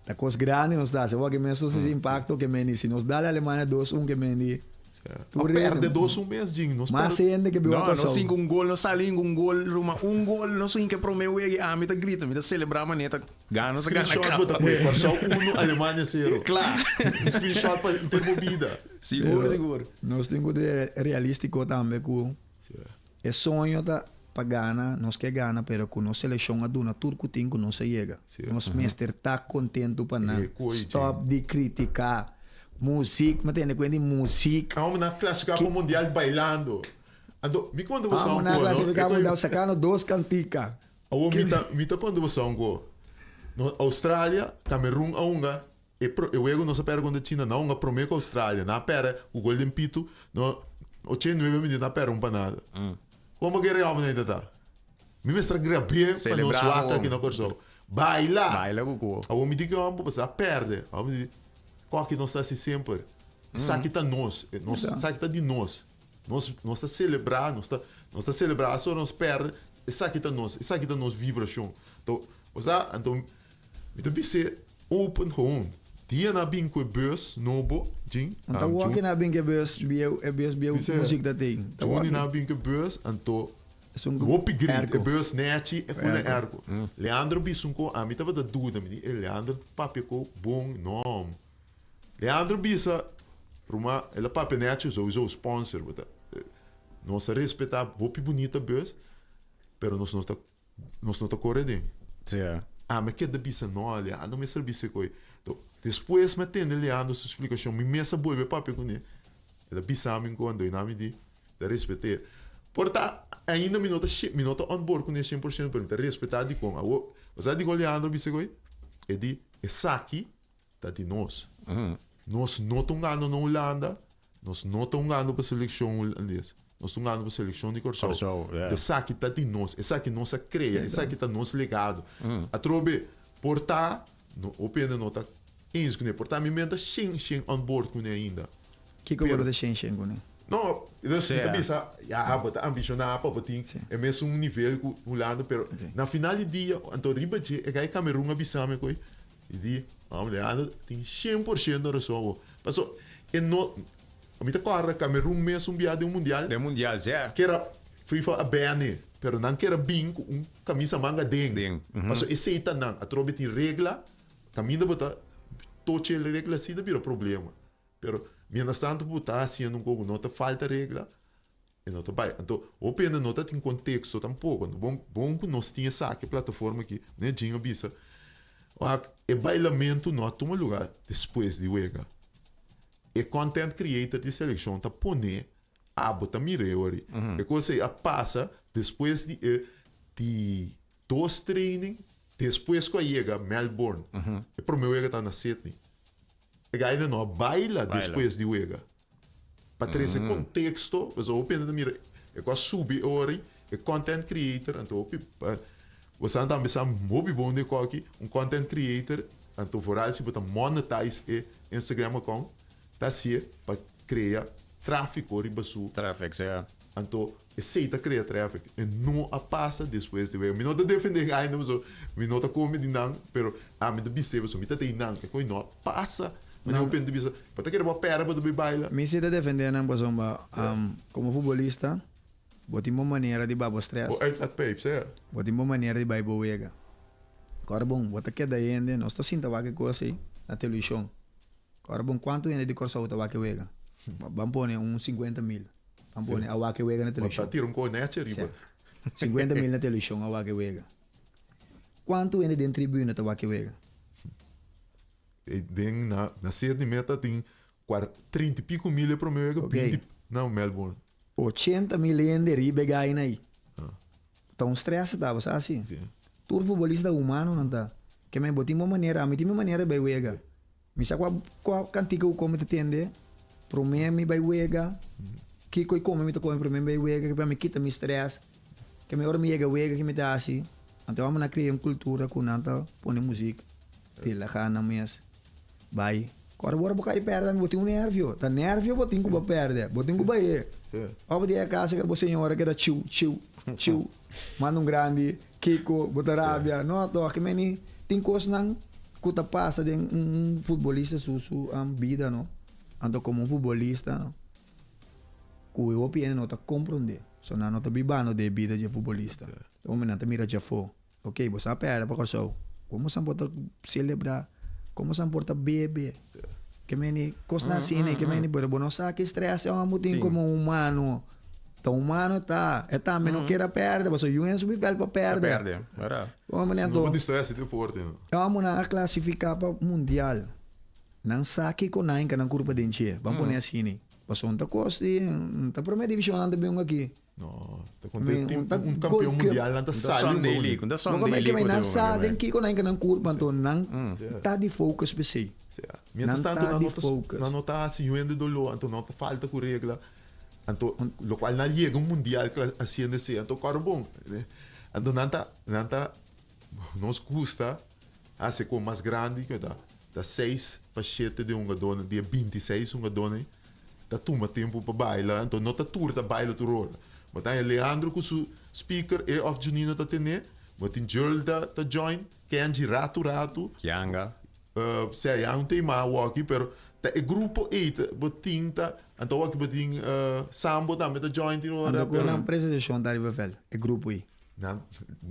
Ta kos grandi nos ta hasi. Awor ke mes nos hasi impakto ke meni. Si nos dal Alemania dos un ke meni.
A perde dos un mes Jing. Nos
Mas hende ke biba
No,
Kòrsou.
nos hinka un gol, nos sali hinka un gol, ruma un gol, nos hinka e prome wega i ami ta grita, mi ta selebrá manera ta gana nos a gana
Screenshot bo ta
kaba.
kue. Kòrsou uno, Alemania sero.
Kla.
Un screenshot pa henter bo bida.
Sigur, sigur.
Nos tin ku ta realístiko tambe ku E soño ta pa gana, nos ke gana, pero ku nos selekshon a duna tur ku tin ku nos a yega. Nos mester ta kontentu pa nan. Stop di kritiká. Muzik, mi tende kuenta di muzik.
Amo nan klasifiká pa mundial bailando. Anto, mi konta boso
Amo
un
nan
ko, no?
klasifiká pa mundial sakando dos kantika.
Awor mi ta, mi ta konta boso un ko. No, Australia, Camerun a hunga E pro e wego nos a perde kontra China nan hunga prome ku Australia nan a perde ku gol den pitu no 89 minuut nan a perde un pa nada komo ke reòmen ei ta ta mi mester a grab'é pa nos wak aki na Kòrsou baila
Baila ku ku.
Awor mi di ke hòmber pasobra a perde awor mi di kòki nos ta hasi semper esaki ta nos nos esaki ta di nos nos nos ta selebrá nos ta nos ta selebrá asora nos perde esaki ta nos esaki ta nos vibrashon to osea anto Mi ta bis'é open gewoon. Dia nan a bin ku e bus nobo, Jin.
Nan ta wòki nan a bin ku e bus bieu, e bus bieu muzik ta tin. Ta
Juni
wòki.
nan a bin ku e bus, anto
Esun ku
Hopi grit,
airco.
e bus nechi, e full
Airco.
airco. Leandro bisa un ko, ami tabata duda, mi di, e Leandro papia ko bon, no. Leandro bisa, ruma, el a papia nechi, sowieso sponsor, but, nos a respeta hopi bunita bus, pero nos no ta, nos no ta kore den.
Sí.
Ami keda bisa, no, Leandro mester bisa koi. To, despues mi a tende Leandro su splikashon, mi mes a bolbe papia kuné. El a bisa mi ku anto i nan mi di, Ta respet'é. Por ta ainda mi no ta mi no ta on board kuné 100%, pero mi ta respetá dikon. Awor, bo sa dikon Leandro a bisa koi? E di, esaki ta di nos. Nos no ta hungando na Hulanda, nos no ta hungando pa selekshon hulandes. Nos ta hungando pa selekshon di Kòrsou.
Kòrsou, yeah.
Esaki ta di nos, esaki nos a krea, esaki ta nos legado. Atrobe, por ta, no, hopi hende no ta eens kuné, por ta mi men ta shen shen on board kuné ainda.
Kiko bo ta shen shen kuné?
No, dus mi ta
Sea.
bisa, ya, bo ta ambishoná pa bo tin
Sí.
e mesun nivel ku Hulanda, pero na final di dia, anto riba dje, e gai Camerun a bisa mi koe, i di, hombre, Leandro tin 100% rason bo. Paso, e no, mi ta kòrda Camerun mes un bia den un mundial,
Den mundial, sea.
kera FIFA a bène, pero nan kera bin ku un kamisa manga den.
Den, mhm.
Paso esei ta nan, atrobe tin regla, kaminda bo ta tochi e regla asina ta bira problema. Pero mientras tanto bo ta haciendo un koku no ta falta regla e no ta bai. Anto hopi hende no ta tin contexto tampoco. Anto bon bon ku nos tin esaki plataforma aki ne Jim a bisa wak e bailamento no a tuma lugar despues di wega. E content creator di seleccion ta pone abo ta mira e ora. E kos ei a pasa despues di e di dos training despues ku a yega Melbourne. E prome wega ta na Sydney. E gaina no a baila despues di wega. Pa trese contexto, pasobra hopi hende ta mira e cu a subi e ora ei, e content creator, anto hopi, bo sa tambe sa hopi bon den coki, un content creator, anto vooral si bo ta monetize e Instagram account, ta hacié pa crea trafico riba su.
Traffic, sí.
Anto esey ta crea traffic. E no a pasa despues di wega. Mi no ta defende ainda pasobra mi no ta come di nan, pero ami ta bis'é pasobra mi ta tei nan. E coi no a pasa. Mi no ta bisa, bo ta kere bo a pera bo ta bay baila?
Mi si ta defende nan pasobra como futbolista bo tin bo manera di ba bo stress.
Bo uitlaatpijp, sea.
Bo tin bo manera di bay bo wega. Ora bon, bo ta keda hende, nos ta sinta wak e cos ey na television. Ora bon, cuanto hende di Corsou ta wak e wega? Ban pone un 50 mil. Ban pone a wak e wega na televishon.
Bo ta tira un konechi ariba.
50 mil na televishon a wak e wega. Kuantu hende den tribuna ta wak e wega?
Den na na Sydney meta tin kuar 30 y pico mil e prome wega,
Okay.
20 na Melbourne.
80 mil hende riba e gaina ei. Ta un stress ta, bo sa si.
Sí.
Tur futbolista humano nan ta. Ke men bo tin bo manera, ami tin mi manera di bai wega. Mi sa kua kua kantika ku kome ta tende, prome mi bai wega, kiko i kome mi ta kome prome mi bai wega, pa mi kita mi stress, ke mi ora mi yega wega ke mi ta hasi, anto amo na kria un kultura ku nan ta pone muzik, relaha nan mes, bai. Ora bo ora bo kai perde bo tin un nervio, ta nervio bo tin ku bo perde, bo tin ku bai. Ora bo yega kasa bo señora keda chiu chiu chiu, manda un grandi. Kiko bo ta rabia? No toch, meni tin kosnan ku ta pasa den un futbolista su su bida no. Anto komo un futbolista no ku e hopi hende no ta komprondé. So nan no ta bibando den e bida di e futbolista. Hombre nan ta mira djafó. Ok bo sa pèrdè pa Kòrsou. Komo san por ta selebrá? Komo san por ta bebe? Ke meni kosnan asina ke meni pero bo no sa ki strès e hòmber tin komo humano. Ta humano ta. E tambe no kier a pèrdè pasobra yu hende subi vèlt pa pèrdè.
Pa pèrdè, bèrdat.
Hòmber
No
anto
por distrae así deporte no.
E hòmbernan a klasifiká pa mundial. Nan sa kiko nan hinka nan kurpa den dje. Ban pone asina. Pasobra un ta kos di un ta promé divishon nan ta bin aki.
No, ta konta e tim un kampeon mundial nan ta sali un
Sunday League, un ta Sunday League.
Nan sa den kiko nan hinka nan kurpa anto nan ta di focus p'esei.
Mientras
Nan
tanto
ta di focus.
nan no ta hasi hende doló anto no ta falta ku regla. Anto lokual nan yega un mundial hasiendo esei anto kòrda bon. Anto nan ta nan ta nos gusta hasi kon mas grandi ku e ta. Ta seis pa shete di hungadónan di e 26 hungadónan ta tuma tempu pa baila anto no ta tur ta baila tur ora. Bo ta haña Leandro ku su speaker e òf Junino ta tene, bo tin Jurl ta ta join, Kenji ratu ratu.
Yanga.
Sea Yang ta ima awoki pero. Ta e grupo ei ta bo tin ta anto awor ki bo tin Sambo tambe ta join tin ora
Anto ku nan presentashon ta riba vèlt e grupo ei.
Nan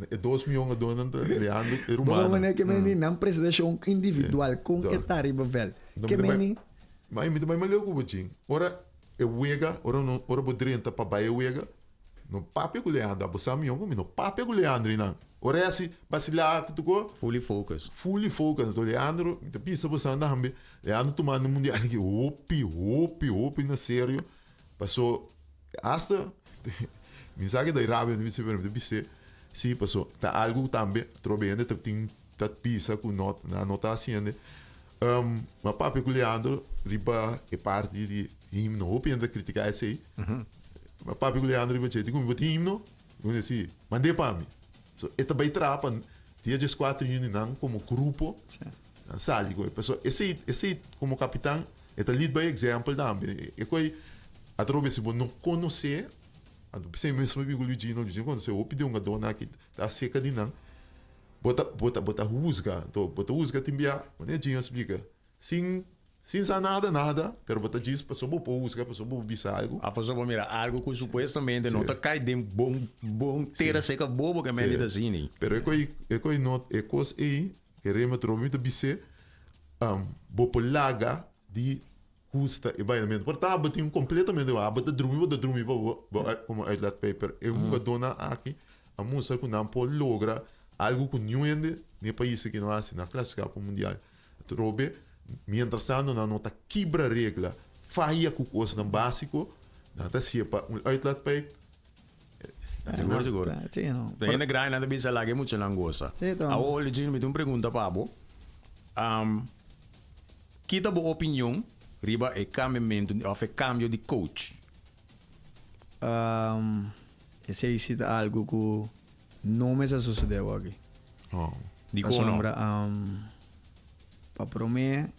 e dos mion adonan ta Leandro e
Bo
rumannan.
manera ke meni nan presentashon individual kon e ta riba vèlt. Ke meni.
Ma mi ta bai maleu ku bo chin. Ora e wega ora no ora bo drenta pa bai e wega no papia ku Leandro abo sa mion ku mi no papia ku Leandro einan. Ora e hasi basilá ku tuko.
Fully focus.
Fully focus. Anto Leandro mi ta bisa bo sa tambe Leandro tumando e mundial aki hopi hopi hopi na serio. Paso hasta mi sa ke ta rabia mi bisa pero mi ta bis'é si paso ta algu tambe atrobe hende ta tin ta bisa ku no nan no ta hasiende. Mi a papia ku Leandro riba e parti di himno. Hopi hende ta kritiká esei. Mi a papia ku Leandro riba dje. Di ku mi bo tin himno? Mi di si, mand'é pa mi. So e ta bai traha pa dia dieskuater di yüni nan komo grupo nan sali ku e. Pasobra esei esei komo kapitan e ta lead by example tambe. E koi atrobe si bo no konosé, anto p'esei mes mi bin ku Luigino, Luigino konosé hopi di hungadónan aki ta aserka di nan. Bo ta bo ta bo ta husga, anto bo ta husga tin bia, manera Gino a splika, sin sin sa nada nada, pero bo ta djis pasobra bo por husga, pasobra bo por bisa algu.
A pasobra bo mira algu ku supuestamente no ta kai den bon bon tera seka bobo ke mende ta asina.
Pero e koi e koi no e kos ei ke Rema Tromi ta bis'é, bo por laga di Gusta e bailamentu. Por ta bo tin completamente igual. Abo ta drumi, bo ta drumi pa bo, bo como uitlaatpijp. Pero e hugadónan aki a mustra ku nan por logra algu ku niun hende den e pais aki no hasi. Nan a klasifiká pa mundial. Atrobe, mientras tanto nan no ta kibra regla, faya ku kosnan básiko, nan ta hasié pa un uitlaatpijp.
Sigur, sigur.
Sí, no.
Den hende grandi nan ta bisa laga e muchanan gosa.
Sí, to.
Awor, Luigi, mi tin un pregunta pa bo. Ki ta bo opinion riba e cambiamento of e cambio di coach?
Esey si ta algo cu no mester sucede awor aki.
Dicon no?
Pasobra pa prome,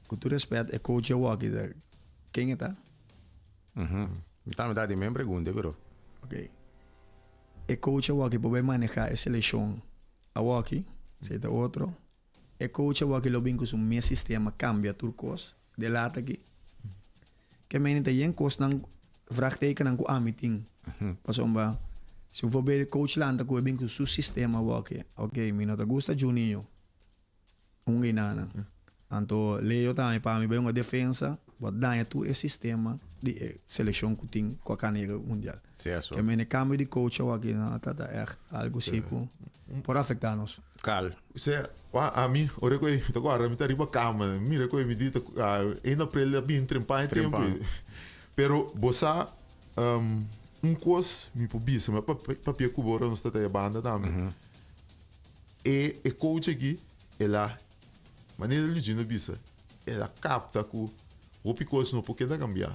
cu tur respet, e coach awor aki ta ken e ta?
Mi tambe ta di men pregunta pero.
Ok. E coach awor aki por bay maneha e seleccion awor aki, esey ta otro. E coach awor ki lo bin ku su mes sistema kambia tur kos de laat aki. Ke meni ta yen kosnan vraagtekennan ku ami tin. Pasobra si un voorbeeld coach lanta ku e bin ku su sistema awor ki, ok mi no ta gusta Juninho un geinana. Anto Leo tambe pa mi bai hunga defensa bo a daña tur e sistema di e selekshon ku tin ku a kana yega mundial. Ke meni kambio di coach awor ki no ta ta ègt algu si ku por afekta nos.
Kal.
Osea, wa ami, ora ku mi ta kòrda mi ta riba kama, mi mira ku mi di ta ein aprel a bin trempan e tempu ei. Pero bo sa un kos mi por bisa, mi a papia ku bo ora nos ta ta e banda tambe. E e coach aki el a, manera Luigino a bisa, el a kapta ku hopi kos no por keda kambiá.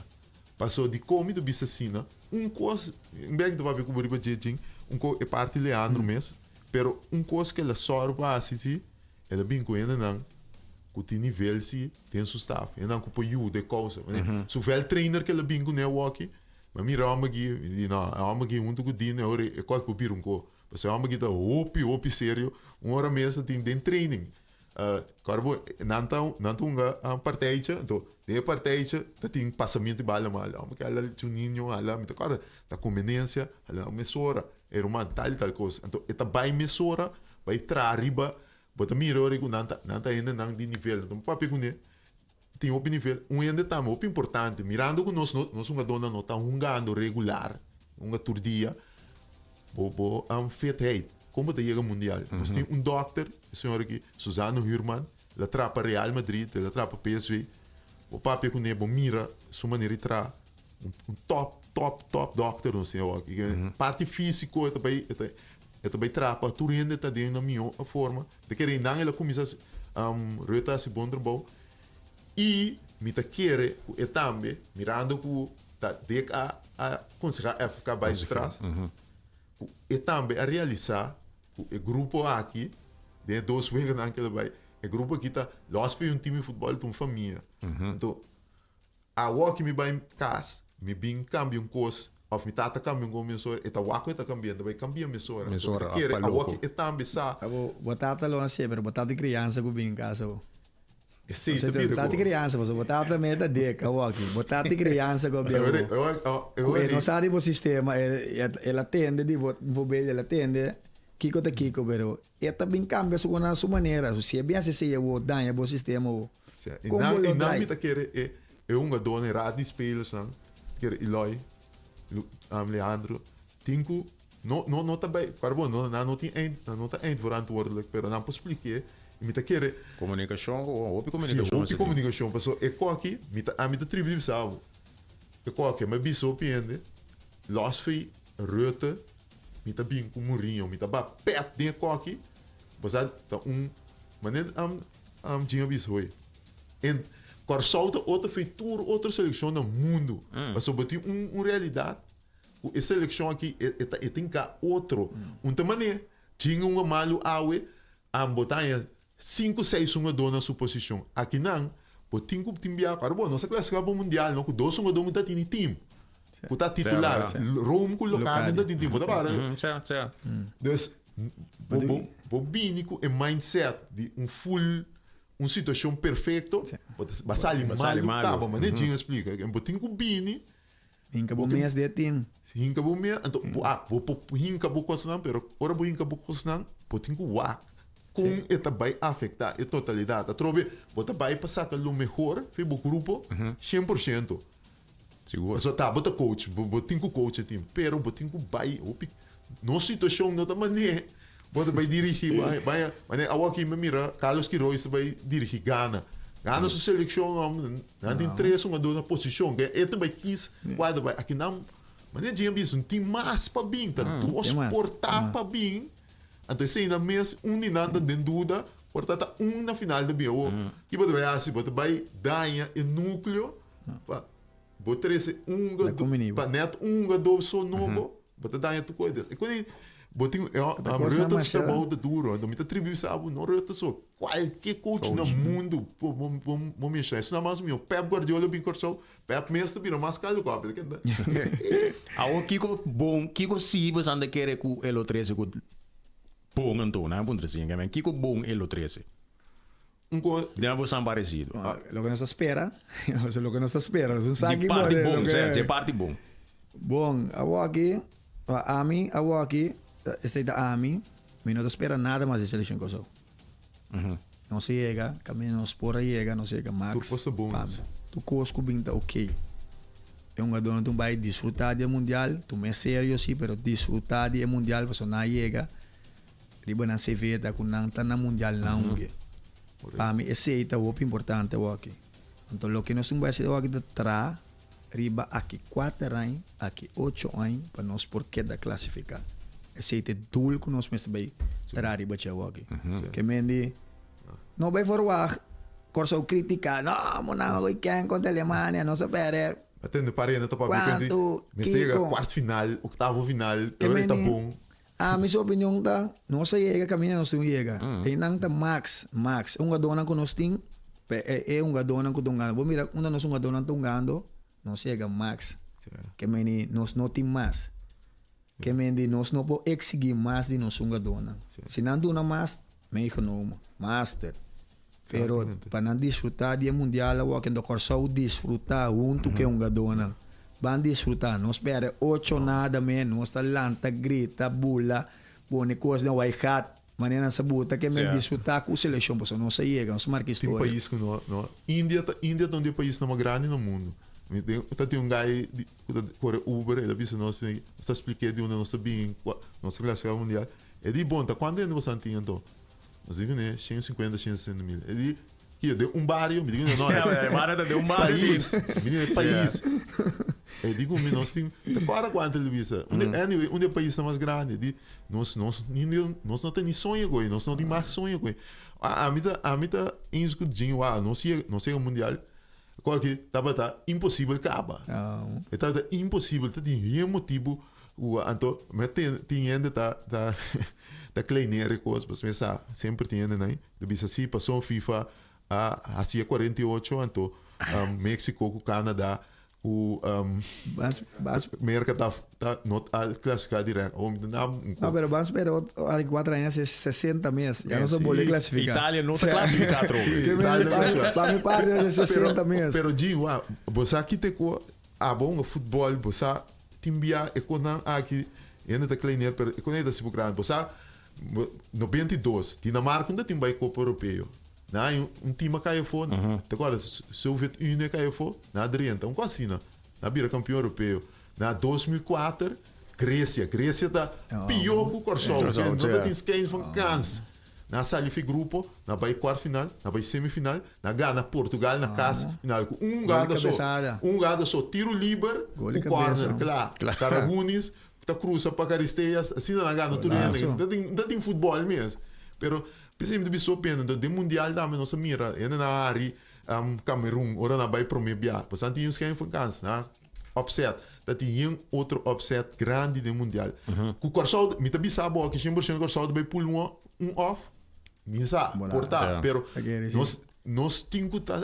Pasobra dikon mi ta bisa asina, un kos, un bek mi ta papia ku bo riba dje djin, un kos e parti Leandro mes, Pero un kos ku el a sòru pa hasi si, el a bin ku hendenan ku tin nivel si den su staf, hendenan ku por yuda e kousa. Su vèltreiner ku el a bin kuné awoki, mi a mira e hòmber aki, mi di no, e hòmber aki huntu ku Dino e ora e kos por bira un ko. Pasobra e hòmber aki ta hopi, hopi serio. Un ora mes ta tin den training. Kòrda bo, nan ta nan ta hunga un partijtje, anto den e partijtje ta tin pasamiento di bala mal. Hòmber ki hala Juninho, hala, mi ta kòrda, ta konbenensia, hala mesora. E ruman tal i tal kos. Anto e ta bai mesora, bai traha riba, bo ta mira ora ku nan ta nan ta hendenan di nivel. Anto mi papia kuné, tin hopi nivel. Un hende tambe hopi importante, mirando ku nos no nos hungadónan no ta hungando regular, hunga tur dia, bo bo fitheid, kon bo ta yega mundial? Nos tin un dòkter, e señor aki, Suzano Huurman, el a traha pa Real Madrid, el a traha pa PSV. Bo papia kuné, bo mira su manera di traha. Un top, top, top dokter nos tin awor. Parti físiko e ta bai, e ta, e ta bai traha pa tur hende ta den nan mihó forma. Ta kere nan el a kuminsá Rutte a hasi bon trabou. I mi ta kere ku e tambe, mirando ku ta Dick a a konsehá FK bai su tras, ku e tambe a realisá ku e grupo aki, den e dos weganan ku el a bai, e grupo aki ta lòs for di un tim di futbòl ta un famia. Anto Awor ki mi bai kas, mi bin kambia un kos, òf mi tata kambia un kos mesora, e ta wak ku e ta kambia, e ta bai kambia mesora.
Mesora,
Mi ta kere
òf pa
awor
loko.
ki e tambe sa.
Abo, bo tata lo a hasié, pero bo tata di kriansa ku bin kas awor.
Esei ta bira
Tati criança, pasobra bo tata me ta dek awoki. Bo tati criança ku a bia bo. Ku e no sa di bo sistema, el a tende di bo, bijvoorbeeld el a tende kiko ta kiko, pero e ta bin kambia su na su manera. Si e bin hasi esei awo daña bo sistema awo.
Kon bo lo draai? I nan mi ta kere e hungadónan, e raad di spelersnan, kere Eloy, Leandro, tin ku No, no, no ta bay, pero bon, no, nan no tin eind, nan no ta eindverantwoordelijk, pero nan por spliké i mi ta kere.
Komunikashon, hopi komunikashon.
Si, hopi komunikashon, paso e koki, mi ta, ami ta tribi di bisa bo, e koki, mi a bisa hopi hende, los fei Rutte, mi ta bin ku Mourinho, mi ta ba pèt den e koki, bo sa, ta un, manera am, am Jim a bisa hoy, en Kòrsou ta otro fei tur otro selekshon na mundu, paso bo tin un, un realidat. Ku e selekshon aki e ta e tin ka otro. Un ta manera chinga un malu awe am bo ta haña sinku seis hungadó na su posishon. Akinan bo tin ku tin bia ora bo no sa klasifiká pa mundial no ku dos hungadó ku ta tini tim ku ta titular Rome ku Locadia ta tin tim bo ta para. Dus bo bo bo bini ku e mindset di un full un situashon perfekto bo ta ba sali malu kaba manera Jim a splika bo tin ku bini.
Hinka bo mes den e team.
Hinka bo mes, anto bo ah bo por hinka bo kosnan, pero ora bo hinka bo kosnan, bo tin ku wak kon e ta bai afektá e totalidat. Atrobe bo ta bai pa saka lo mehor fi bo grupo 100%.
Sigur.
Pasobra ta bo ta coach, bo bo tin ku coach e team, pero bo tin ku bai hopi. Nos situashon no ta manera bo ta bai dirigí, bai bai manera awor aki mi mira Carlos Queiroz ta bai dirigí Ghana. Ghana su selekshon hòmber Nan tin tres hungadó na posishon. Ke e ta bai kis kua ta bai. Aki nan manera dje a bisa un tin mas pa bin. Ta dos por ta pa bin. Anto esei nan mes un di nan ta den duda por ta ta un na final ta bin. Awor ki bo ta bai hasi? Bo ta bai daña e nukleo pa bo trese un hungadó pa nèt un hungadó so nobo. Bo ta daña tur kos. E kos bo tin Rutte su trabou ta duro. Anto mi ta tribi bisa bo no Rutte so. Kualke coach na mundu bo bo menshoná. Esnan mas mihó. Pep Guardiola bin Kòrsou. Pep mes ta bira mas kaldu ku awe.
Awor kiko bon kiko si bo esnan ta kere ku e lo trese ku bon anto? Nan a puntra asina. Kiko bon e lo trese?
Un ko.
Den bo san parecido.
Loke nos ta spera, o loke nos ta spera, nos no sa
Di parti bon, sè, dje parti bon.
Bon, awoki, pa ami, awoki, esei ta ami, mi no ta spera nada mas di Seleccion Kòrsou. Nos a yega, kaminda nos por a yega, nos a yega max.
Tur kos ta bon.
Tur kos ku bin ta oké. E hungadónan tin bai disfrutá di e mundial, tuma e serio si, pero disfrutá di e mundial pasobra nan a yega. Riba nan CV ta cu nan ta na mundial nan. Pa mi esey ta hopi importante awoki. Anto loke nos tin bay haci awoki ta tra riba aki cuater añ, aki ocho añ pa nos por keda clasifica. Esey ta e doel cu nos mester bay tra riba dje awoki. Ke men di no bay verwagt Corsou critica, no, mo nan a gooi ken contra Alemania, nos a perde.
Atende parena ta papia cu
Cuanto,
mester yega
kico.
cuart final, octavo final,
Ke
pero
men
ta
di
bon.
Ami su opinion ta, nos a yega kaminda nos tin yega. Einan ta max, max. E hungadónan ku nos tin, e e hungadónan ku ta hungando. Bo mira unda nos hungadónan ta hungando, nos yega max. Ke meni nos no tin mas. Ke meni nos no por eksigí mas di nos hungadónan. Si nan duna mas, meegenomen, master. Pero pa nan disfrutá di e mundial awor kende Kòrsou disfrutá huntu ku e hungadónan. Ban disfrutá. Nos pèrdè ocho nada me, nos ta lanta, grita, bula, pone kos den waigat, manera nan sa buta ke men disfrutá ku selekshon pasobra nos a yega, nos marka
Tin
historia.
pais ku no no India ta India ta un di e paisnan mas grandi na mundu. Mi tin ta tin un guy di ku ta kore Uber el a bisa nos nos ta splik'é di unda nos ta bini kua nos ta klasifiká pa mundial. E di bon ta kuantu hende boso a tin anto? Nos di kuné shen sinkuenta, shen sesenta mil. E di, Kio, den un bario? Mi di kuné, no,
E bario ta den un bario.
Pais. Mi di, pais. E di ku mi, nos tin, ta kòrda kuantu el bisa. Un di, anyway, un di e paisnan mas grandi. E di, nos, nos, nos no ta ni soña ku ei, nos no tin mag soña ku ei. Ami ta, ami ta eens ku Jim, wou, nos yega, nos yega mundial, Kòke tabata imposibel kaba. E tabata imposibel, ta tin hien motibu ku anto mi tin tin hende ta ta ta kleinera e kos, pasobra mi sa semper tin hende nan ta bisa si pasobra FIFA a hasi e 48 anto Mexico ku Canada. Ku
Bas, bas.
Merka ta ta no a klasifiká dirèkt. Awor mi ta na un
No, pero ban spera ot aki kuater aña se 60 mes. Ya no se bolbe klasifiká.
Italia no ta klasifiká atrobe.
Sí, Italia no klasifiká.
Pa mi parti ta 60 mes.
Pero Jim, wak, bo sa kite ku abo hunga futbòl, bo sa tin bia e kosnan aki hende ta kleiner pero e kosnan ei ta sibu grandi. Bo sa 92 Dinamarka no ta tin bai Kopa Europeo. Na hay un team a kai afó, te acorda? Soviet Unie a kai afó, na drenta, un kos asina. Na bira kampion europeo. Na 2004, Grecia. Grecia ta pió ku Kòrsou. No ta tin skens van kans. Na sali fi grupo, na bai kwart final, na bai semifinal, na gana Portugal na kas final ku un gada so. Un gada so, tiro liber ku corner, kla. Karagounis ta krusa pa Charisteas, asina na gana tur hende. No ta tin futbòl mes. Pero P'esei mi ta bisa hopi hende, enton den mundial tambe nos a mira hende nan a hari Cameroen ora nan a bai prome bia, pasobra nan tin un skein vakansi, nan a upset, ta tin yen otro upset grandi den mundial. Ku Kòrsou, mi ta bisa bo aki 100% Kòrsou ta bai pul un off, mi sa, por ta, pero nos nos tin ku ta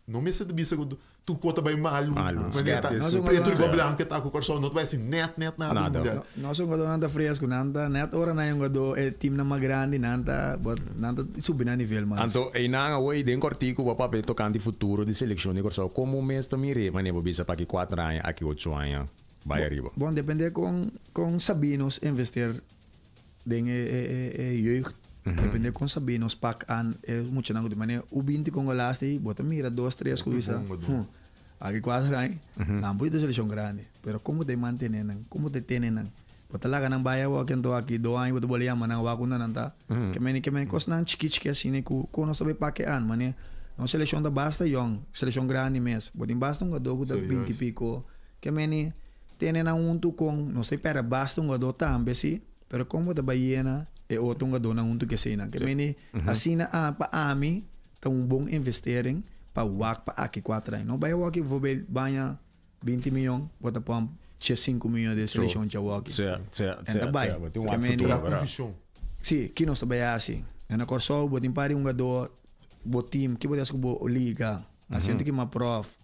No mester ta bisa ku tur kos ta bai malu.
Malu.
Manera ta
Skeptis.
pretu riba blanku ta ku Kòrsou no ta bai hasi nèt nèt nada
Nada.
mundial.
Nos hungadónan ta fresku, nan ta nèt ora nan e hungadó e timnan mas grandi nan ta but nan ta subi nan nivel mas.
Anto einan awor den kòrtiku bo papia tokante futuro di selekshon di Kòrsou. Komo mes ta mir'é manera bo bisa pa aki kuater aña, aki ocho aña bai ariba?
Bon depende kon kon sabí nos invester Den e e jeugd depende kon sabí nos pak an e muchanan ku tin manera u binti kon golaste ei bo ta mira dos tres ku bisa hm aki kuater aña nan por ta selekshon grandi pero kon bo ta mantene nan kon bo ta tene nan bo ta laga nan bai awor kento aki dos aña bo ta bolbe yama nan wak unda nan ta ke meni ke meni kosnan chiki chiki asina ku kon nos ta bay pak e an manera nos selekshon ta basta yòn selekshon grandi mes bo tin basta un hungadó ku ta binti piko ke meni Tene nan huntu kon nos ta pèrdè basta hungadó tambe si, pero kon bo ta bai yena e otro hungadónan huntu ku eseinan? Ke meni asina a pa ami ta un bon investering pa wak pa aki kuater aña. No bai awor aki bijvoorbeeld baña 20 miyon bo ta pòmp 5 miyon den selekshon djawoki. En ta bai. Ke meni si, ki nos ta bai hasi? Na Kòrsou bo tin par di hungadó, bo team, ki bo ta hasi ku bo liga? Hasiendo ki mas pròf.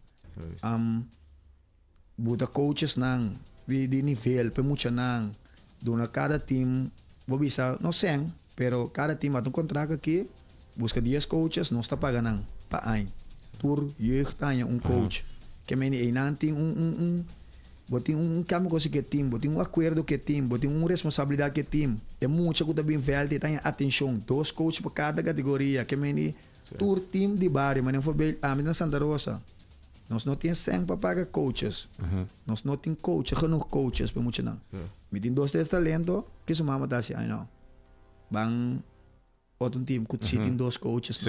Buta coachesnan di di nivel pa e muchanan, duna cada team, bo bisa no cen, pero cada team a ta un contract aki, busca dies coaches, nos ta paga nan pa aña. Tur jeugd ta haña un coach. Ke meni eynan tin un un un bo tin un cambio cosa ku e team, bo tin un acuerdo ku e team, bo tin un responsabilidad ku e team. E mucha ku ta bin veld e ta haña atencion, dos coach pa cada categoria, ke meni tur team di bario, manera voorbeeld ami ta na Santa Rosa. Nos no tin sèn pa paga coaches. Nos no tin coaches, genoeg coaches pa e muchanan. Mi tin dos, tres talento, ke su mama ta hasi? Ai no. Ban otro team ku si tin dos coaches.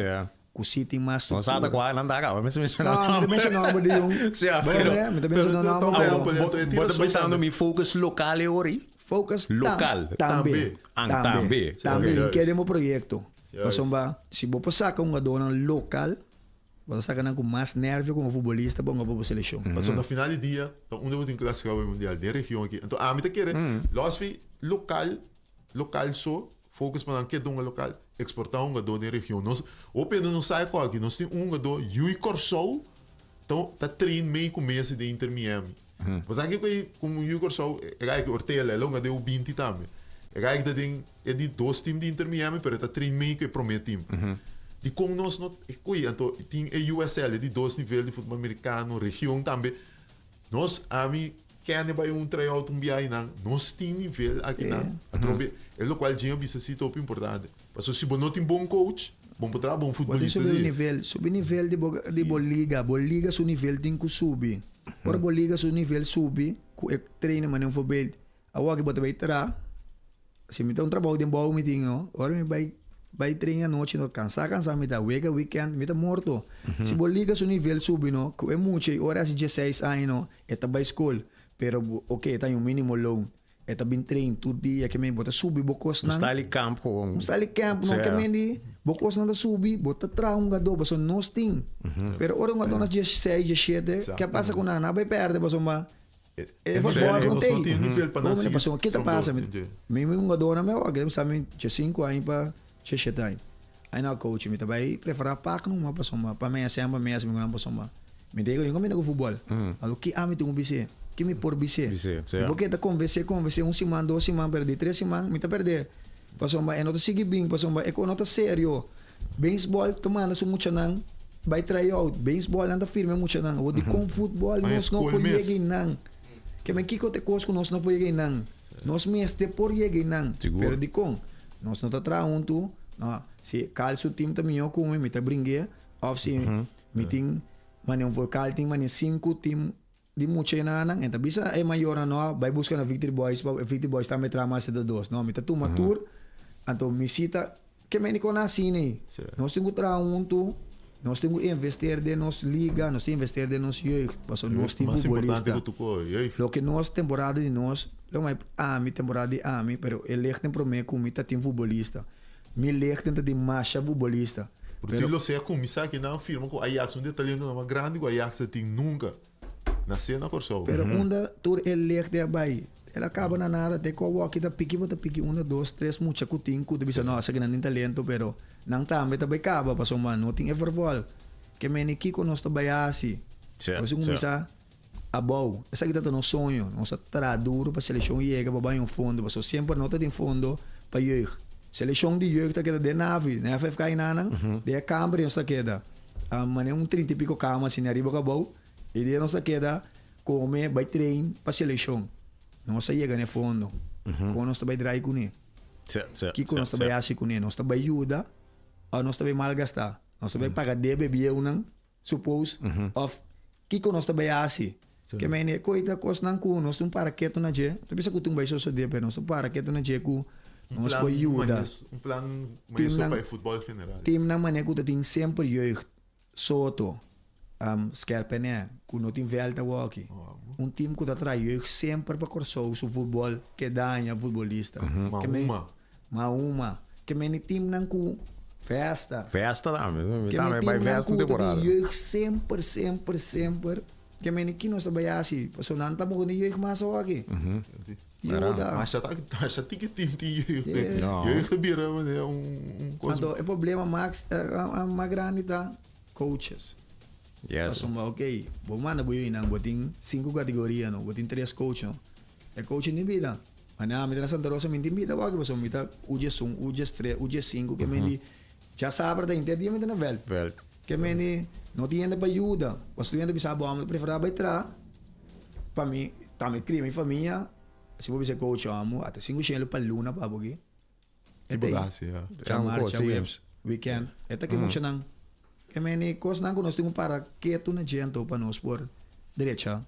Ku si tin mas
No sa ta
struktura.
kua nan ta kaba mester menshoná
No, mi ta
nomber.
menshoná nomber di un.
Sea,
Bo
pero
mi ta menshoná nomber, pero
Bo ta pensando mi focus lokal e ora ei?
Focus
Lokal.
Tambe.
An
Tambe.
tambe.
Tambe.
Oké.
I kende bo proyekto. Pasobra si bo por saka un hungadónan lokal. Bo ta saca nan cu mas nervio como futbolista pa hunga pa bo seleccion.
Pasobra na final di dia ta unda bo tin clasifica pa e mundial, den region aki. Anto ami ta kere los fi local, local so, focus pa nan keda hunga local, exporta hungador den region. Nos, hopi hende no sa e kos aki, nos tin un hungador Yui Corsou ta ta train mei cu Messi den Inter Miami. Bo sa kiko ei como Yui Corsou, e guy aki Ortela, el a hunga den U20 tambe. E guy aki ta den E di dos team di Inter Miami pero e ta train mee ku e prome team. Dikon nos no e koe anto tin e USL e di dos nivel di futbol amerikano region tambe nos ami kende bai un tryout un biaha einan nos tin nivel akinan atrobe e lokual Jim a bisa si ta hopi importante pasobra si bo no tin bon coach bo no por traha bon
Bo tin
futbolista
subi
si.
nivel subi nivel di bo di bo liga bo liga su nivel tin ku subi ora bo liga su nivel subi ku e trainer manera un voorbeeld Awor ki bo ta bai tra, si mi ta un trabou den bou mi tin no, ora mi bai bai train anochi no, kansa kansa mi ta, wega weekend mi ta morto. Si bo liga su nivel subi no, ku e mucha ei ora e hasi dieseis aña no, e ta bai skol, pero bo ok e ta haña un minimo loon, e ta bin train tur dia, ke men bo ta subi bo
Un
kosnan.
style di kamp gewoon.
Un style di kamp no, ke men di bo kosnan ta subi, bo ta traha un hungadó pasobra nos tin. Pero ora un hungadó na diesseis, diesshete, ke a pasa ku nan? Nan a bai pèrdè pasobra E vervolg no tei. Bo mene pasobra ki ta pasa mi mi hungadónan mi awor mi sa mi dje sinku aña pa dje shete aña. Ai no coach mi ta bai prefera pak numa pasobra pa mi semper mes mi ku nan pasobra. Mi ta yega yunga mina ku futbòl. Anto ki ami tin ku bis'é? Ki mi por bis'é?
Bis'é,
Mi por keda konvensé, konvensé un siman, dos siman, pero di tres siman mi ta pèrdè. Pasobra e no ta sigui bin, pasobra e kos no ta serio. Beisbòl ta manda su muchanan bai try out. Beisbòl nan ta firma e muchanan. Awor dikon futbòl nos no por yega einan? Ke men kiko ta e kos ku nos no por yega einan? Nos mester por yega einan. Pero dikon? Nos no ta traha huntu. No, si Carl su tim ta mihó ku mi, mi ta bring'é. Òf si mi tin manera un vocal tin manera sinku tim di mucha e nan, e ta bisa e mayornan no, bai buska na Victory Boys, pa Victory Boys tambe traha mas di dos. No, mi ta tuma tur, anto mi sita ke meni kon asina ei. Nos tin ku traha huntu, nos tin ku investeer den nos liga, nos tin investeer den nos jeugd, pasobra nos tin
Mas importante
futbolista.
ku tuko, jeugd.
Loke nos temporada di nos, lo mai ami, temporada di ami, pero e lichten prome ku mi ta tin futbolista. Mi lichten ta tin masha futbolista.
Pero tin lo sea kuminsá kinan firma ku Ajax, un di e talentonan mas grandi ku Ajax a tin nunca. Nasé na Kòrsou.
Pero unda tur e lichte a bai? El a kaba na nada te ku awoki ta piki bo ta piki unda dos tres mucha ku tin ku ta bisa no esaki nan tin talento pero nan tambe ta bai kaba pasobra no tin e vervòl ke meni kiko nos ta bai hasi nos a kuminsá abou esaki ta ta nos soño nos a traha duro pa selekshon yega pa bai un fondo pasobra semper no ta tin fondo pa jeugd selekshon di jeugd ta keda den navi na FFK enanan den e kamber nos ta keda manera un trinta i piko kama asina ariba ku abou. E dia nos a keda come bai train pa seleccion. Nos a yega n'e fondo. Con nos ta bai draai cune? Kico nos ta bai haci cune? Nos ta bai yuda of nos ta bai malgasta? Nos ta bai paga debe bieunan, suppose, of kico nos ta bai haci? Ke mende e coita cosnan cu nos tin para keto na dje. Ta bisa cu tin bai sosode, pero nos ta para keto na dje cu nos por yuda.
Un plan maestro pa e futbol general.
Teamnan mane cu ta tin semper jeugd. Soto, Skerpenè, ku no tin vèlt awoki. Un tim ku ta traha jeugd semper pa Kòrsou su futbòl ke daña futbolista.
Mahuma.
Mahuma. Ke meni timnan ku festa.
Festa tambe. Mi
Ke
tambe
meni
bai
timnan
festa
ku
un
ta tin
temporada.
jeugd semper, semper, semper. Ke meni ki nos ta bai hasi? Pasobra nan tampoko tin jeugd mas awoki. Yuda.
Masha ta, masha tiki tim tin jeugd.
Yeah.
No.
Jeugd ta bira manera un, un kos.
Anto e problema max, mas grandi ta coaches.
Yes.
Pasobra ok, bo manda bo yuinan, bo tin sinku kategoria no, bo tin tres coach no. E coach ni bida. Manera ami ta na Santa Rosa mi tin bida wak pasobra mi ta u diesun, u diestres, u diesinku ke meni djasabra ta henter dia mi ta na vèlt.
Vèlt.
Ke meni no tin hende pa yuda. Pasobra hende bisa bo amo ta prefera bai traha. Pa mi, ta mi cria mi famia, si bo bisa coach amo, ata cinco shelu pa luna pa bo ki.
E bo ta haci, ya.
Cha marcha, weps, weekend. E ta ki muchanan. Ke meni cosnan cu nos tin cu para ketu na djento pa nos por drecha.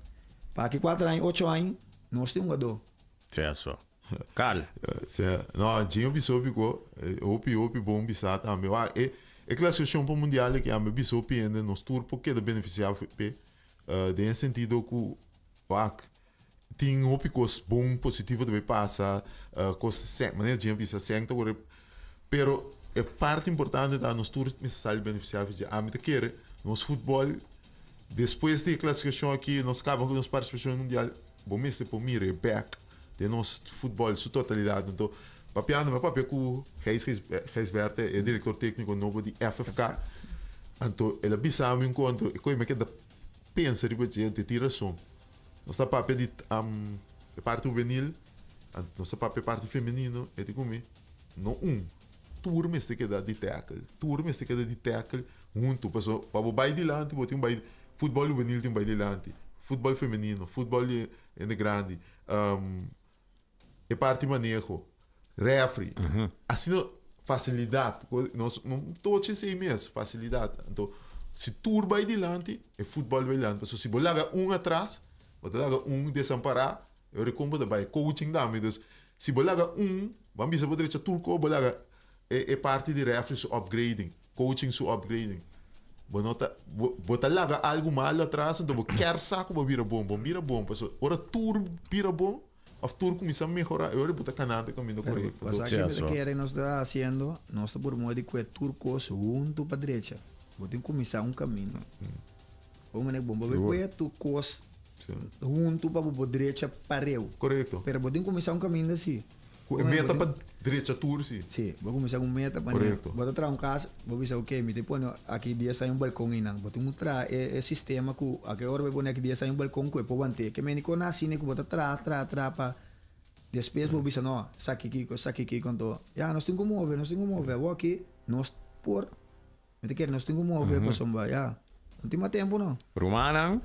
Pa aki cuater aña, ocho aña, nos tin hungador.
Sea so. Carl.
Sea, no, Gino bisa hopi ko, hopi, hopi bon bisa tambe. Wak, e, e clasificacion pa mundial aki ambe bisa hopi hende, nos tur por keda beneficia p'e. Den e sentido ku wak tin hopi kos bon positivo ta bay pasa, kos sèn, manera Jim a bisa sèn ta kore, pero e parti importante ta nos tur mester sali benefisiá di dje. Ami ta kere nos futbòl despues di e klasifikashon aki nos kaba ku nos partisipashon mundial bo mester por mira e bèk den nos futbòl su totalidat. Anto papiando mi a papia ku Gijs Gijsbertha e direktor tékniko nobo di FFK anto el a bisa mi un konto e koe mi a keda pensa riba dje anto e tin rason. Nos ta papia di e parti hubenil nos ta papia e parti femenino e di ku mi no un tur mester keda di tèkel tur mester keda di tèkel huntu pasobra pa bo bai dilanti bo tin bai futbòl hubenil tin bai dilanti futbòl femenino futbòl di hende grandi e parti maneho, refri, asina facilidad, nos no tochi esey mes, facilidad. Anto, si tur bay dilanti, e futbol bay dilanti, pasobra si bo laga un atras, bo ta laga un desampara, e ora kon bo ta bay? Coaching tambe, dus si bo laga un, bo a bisa bo drecha tur ko, bo laga e parti di refri su upgrading. Coaching su upgrading. Bo no ta, bo, bo ta laga algu malo atras, enton bo kier sa ku bo bira bon. Bo bira bon, pasobra ora tur bira bon, òf tur kuminsá mehorá, e ora bo ta kanando e kaminda
Pero,
korekto.
bo sa
Sí,
ke mi ta
aso.
kere nos ta hasiendo? Nos ta por modo di kue tur kos huntu pa drecha. Bo tin kuminsá un kaminda. Bo manera bon, bo bai
Sigur.
kue tur kos
Sí.
huntu pa bo por drecha pareu.
Korekto.
Pero bo tin kuminsá un kaminda si.
Ku e meta pa drecha tur, si.
Si, bo kuminsá ku un meta pa Bo ta traha un kas, bo bisa ok, mi ta pone aki dies aña un balkon einan. Bo tin ku traha e sistema ku aki ora bo pone aki dies aña un balkon ku e por want'é. Ke meni kon asina ku bo ta traha, traha, traha pa despues bo bisa no, esaki kiko, esaki kiko. Anto ya nos tin ku move, nos tin ku move. Awor aki nos por, mi ta kere nos tin ku move pasobra ya no tin mas tempu no.
Rumannan.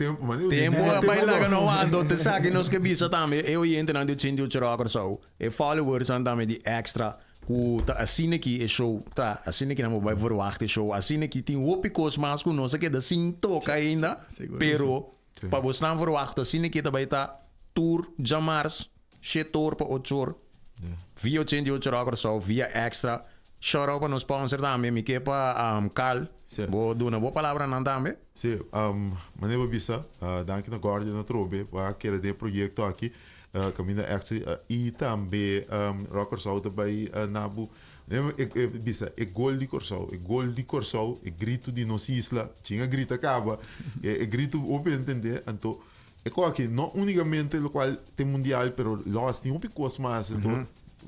Tempu, ma di
Tempu a bai laga no wak, te sa ki nos ke bisa tambe e oyentenan di 88 Rock Kòrsou, e followersnan tambe di Extra ku ta asina ki e show ta, asina ki nan bo bai verwacht e show, asina ki tin hopi kos mas ku nos a keda sin toka ainda, pero pa bosnan verwacht asina ki ta bai ta tur djamars shete or pa ocho or via 88 Rock Kòrsou, via Extra. Shout out pa nos sponsor tambe, mi ke pa Carl bo duna bo palabranan tambe.
Sí, manera bo bisa, danki na Guardian atrobe pa kere den e proyekto aki, kaminda Extra i tambe Rock Kòrsou ta bai na bo. E bisa e gol di Kòrsou, e gol di Kòrsou, e gritu di nos isla, chin a grita kaba, e gritu hopi entendé, anto e kos aki no únikamente lokual ta e mundial pero lòs tin hopi kos mas, anto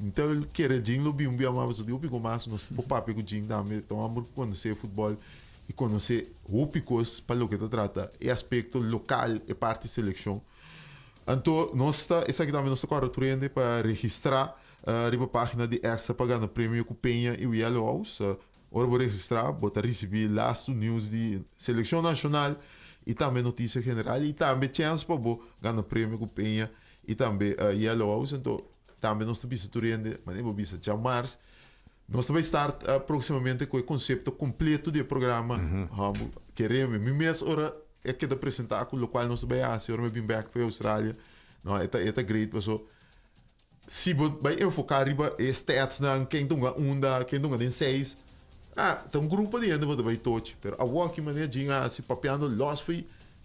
mi ta kere djin lo bin un bia mas pasobra tin hopi kos mas nos por papia ku djin tambe, ta un homber ku konosé futbòl i konosé hopi kos pa loke ta trata e aspekto lokal, e parti selekshon. Anto nos ta, esaki tambe nos ta kòrda tur hende pa registrá riba página di Extra pa gana premio ku Peña i Yellow House. Ora bo registrá bo ta risibí lastu news di selekshon nashonal i tambe notisia general i tambe chèns pa bo gana premio ku Peña i tambe Yellow House. Anto tambe nos ta bisa tur hende, manera bo bisa djamars, Nos ta bai start próximamente ku e konsepto kompleto di e programa. Kereme, mi mes ora e keda presentá ku lokual nos ta bai hasi ora mi bin bèk for Australia. No, e ta e ta great paso si bo bai enfoká riba e statsnan, ken ta hunga unda, ken ta hunga den seis, ah, ta un grupo di hende bo ta bai tochi. Pero awor ki manera djin a hasi papiando lòs for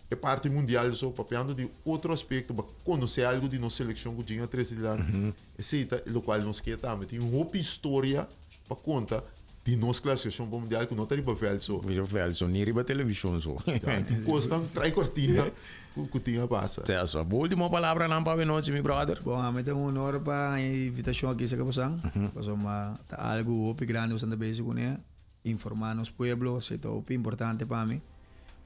e parti mundial so, papiando di otro aspekto, bo a konosé algu di nos selekshon ku djin a trese dilanti. Esei ta lokual nos ke tambe. Tin hopi historia pa konta di nos klasifikashon pa mundial ku no ta riba vèlt so.
Riba vèlt so, ni riba televishon so.
Ya, tin kosnan trai kortina ku tin a pasa.
Sea so. Bo ultimo palabranan pa awenochi, mi brother?
Bon, ami ta un honor pa haña e invitashon aki serka bosan, pasobra ta algu hopi grandi bosan ta bezig kuné, informá nos pueblo, esei ta hopi importante pa mi.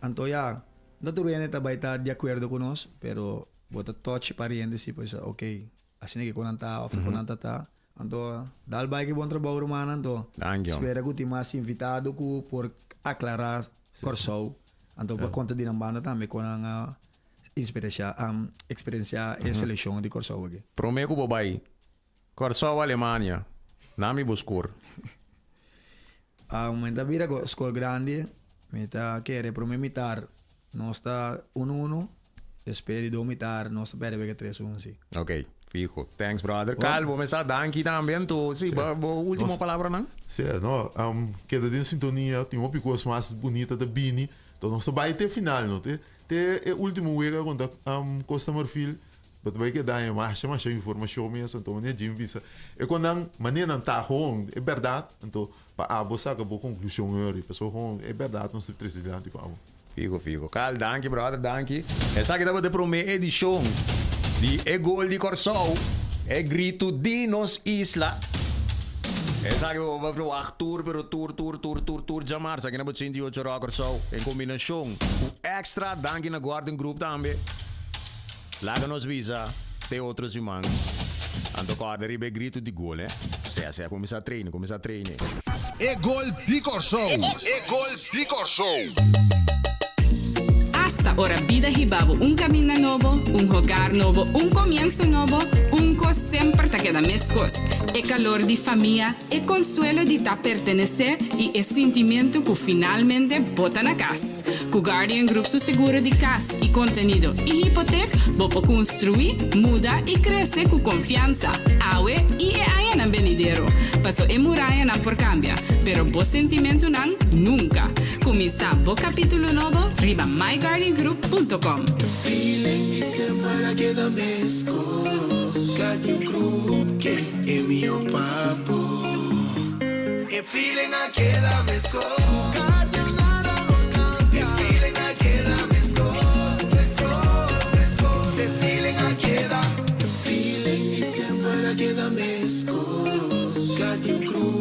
Anto ya, no tur hende ta bai ta di akuerdo ku nos, pero bo ta touch pariente si por bisa, ok, Asina ke ku nan ta of ku nan ta ta. Anto dal bai ke bon trabou rumannan anto
Danki.
spera ku tin mas invitado ku por aklará Kòrsou anto pa konta di nan banda tambe kon nan a insperensiá eksperensiá e selekshon di Kòrsou aki.
Promé ku bo bai Kòrsou Alemania na mi bo skor.
Mi ta bira ku skor grandi mi ta kere promé mitar nos ta uno uno. Despues di dos mitar nos ta perde wega tres un si.
Ok, fijo. Thanks brother. Carl, bo mesa danki tambe anto. Si, bo, bo ultimo palabranan?
Si, no, keda den sintonia, tin hopi kos mas bunita ta bini. Enton nos ta bai te final, no? Te, te e ultimo wega kontra Costa Marfil, bo ta bai keda haña masha, masha informashon mes. Anto manera Jimmy bisa, e kon nan, manera nan ta gewoon, e bèrdat. Anto pa abo saka bo konklushon hori, pasobra gewoon e bèrdat nos ta trese dilanti pa abo.
Figo figo. Carl danki brother danki. Esaki tabata e prome edishon di E Gol di Kòrsou, e gritu di nos isla. Esaki bo por verwacht tur pero tur tur tur tur tur djamars aki na bo 88 Rock Kòrsou en kombinashon ku Extra. Danki na Gordon Group tambe. Laga nos bisa te otro siman. Anto kòrda riba e gritu di gol, eh. Sea sea kuminsá train, kuminsá train.
E gol di Kòrsou! E gol di Kòrsou!
Asta ora bida hiba bo un caminda nobo, un hogar nobo, un comienso nobo, un cos semper ta keda mescos, e calor di famia, E konsuelo di ta pertenesé i e sintimentu ku finalmente bo ta na kas. Ku Guardian Group su seguro di kas i kontenido i hipotek, bo por konstruí, muda i krese ku konfiansa, awe i e añanan benidero. Paso e murayanan por kambia, pero bo sentimentunan nunka. Kuminsá bo kapítulo nobo riba myguardiangroup.com.
Feeling di semper a keda meskos Guardian Group ke e mihó pa bo E feeling a keda meskos Ku Guardian nada no kambia E feeling a keda meskos, meskos, meskos E feeling a keda E feeling di semper a. a keda meskos. Guardian Group.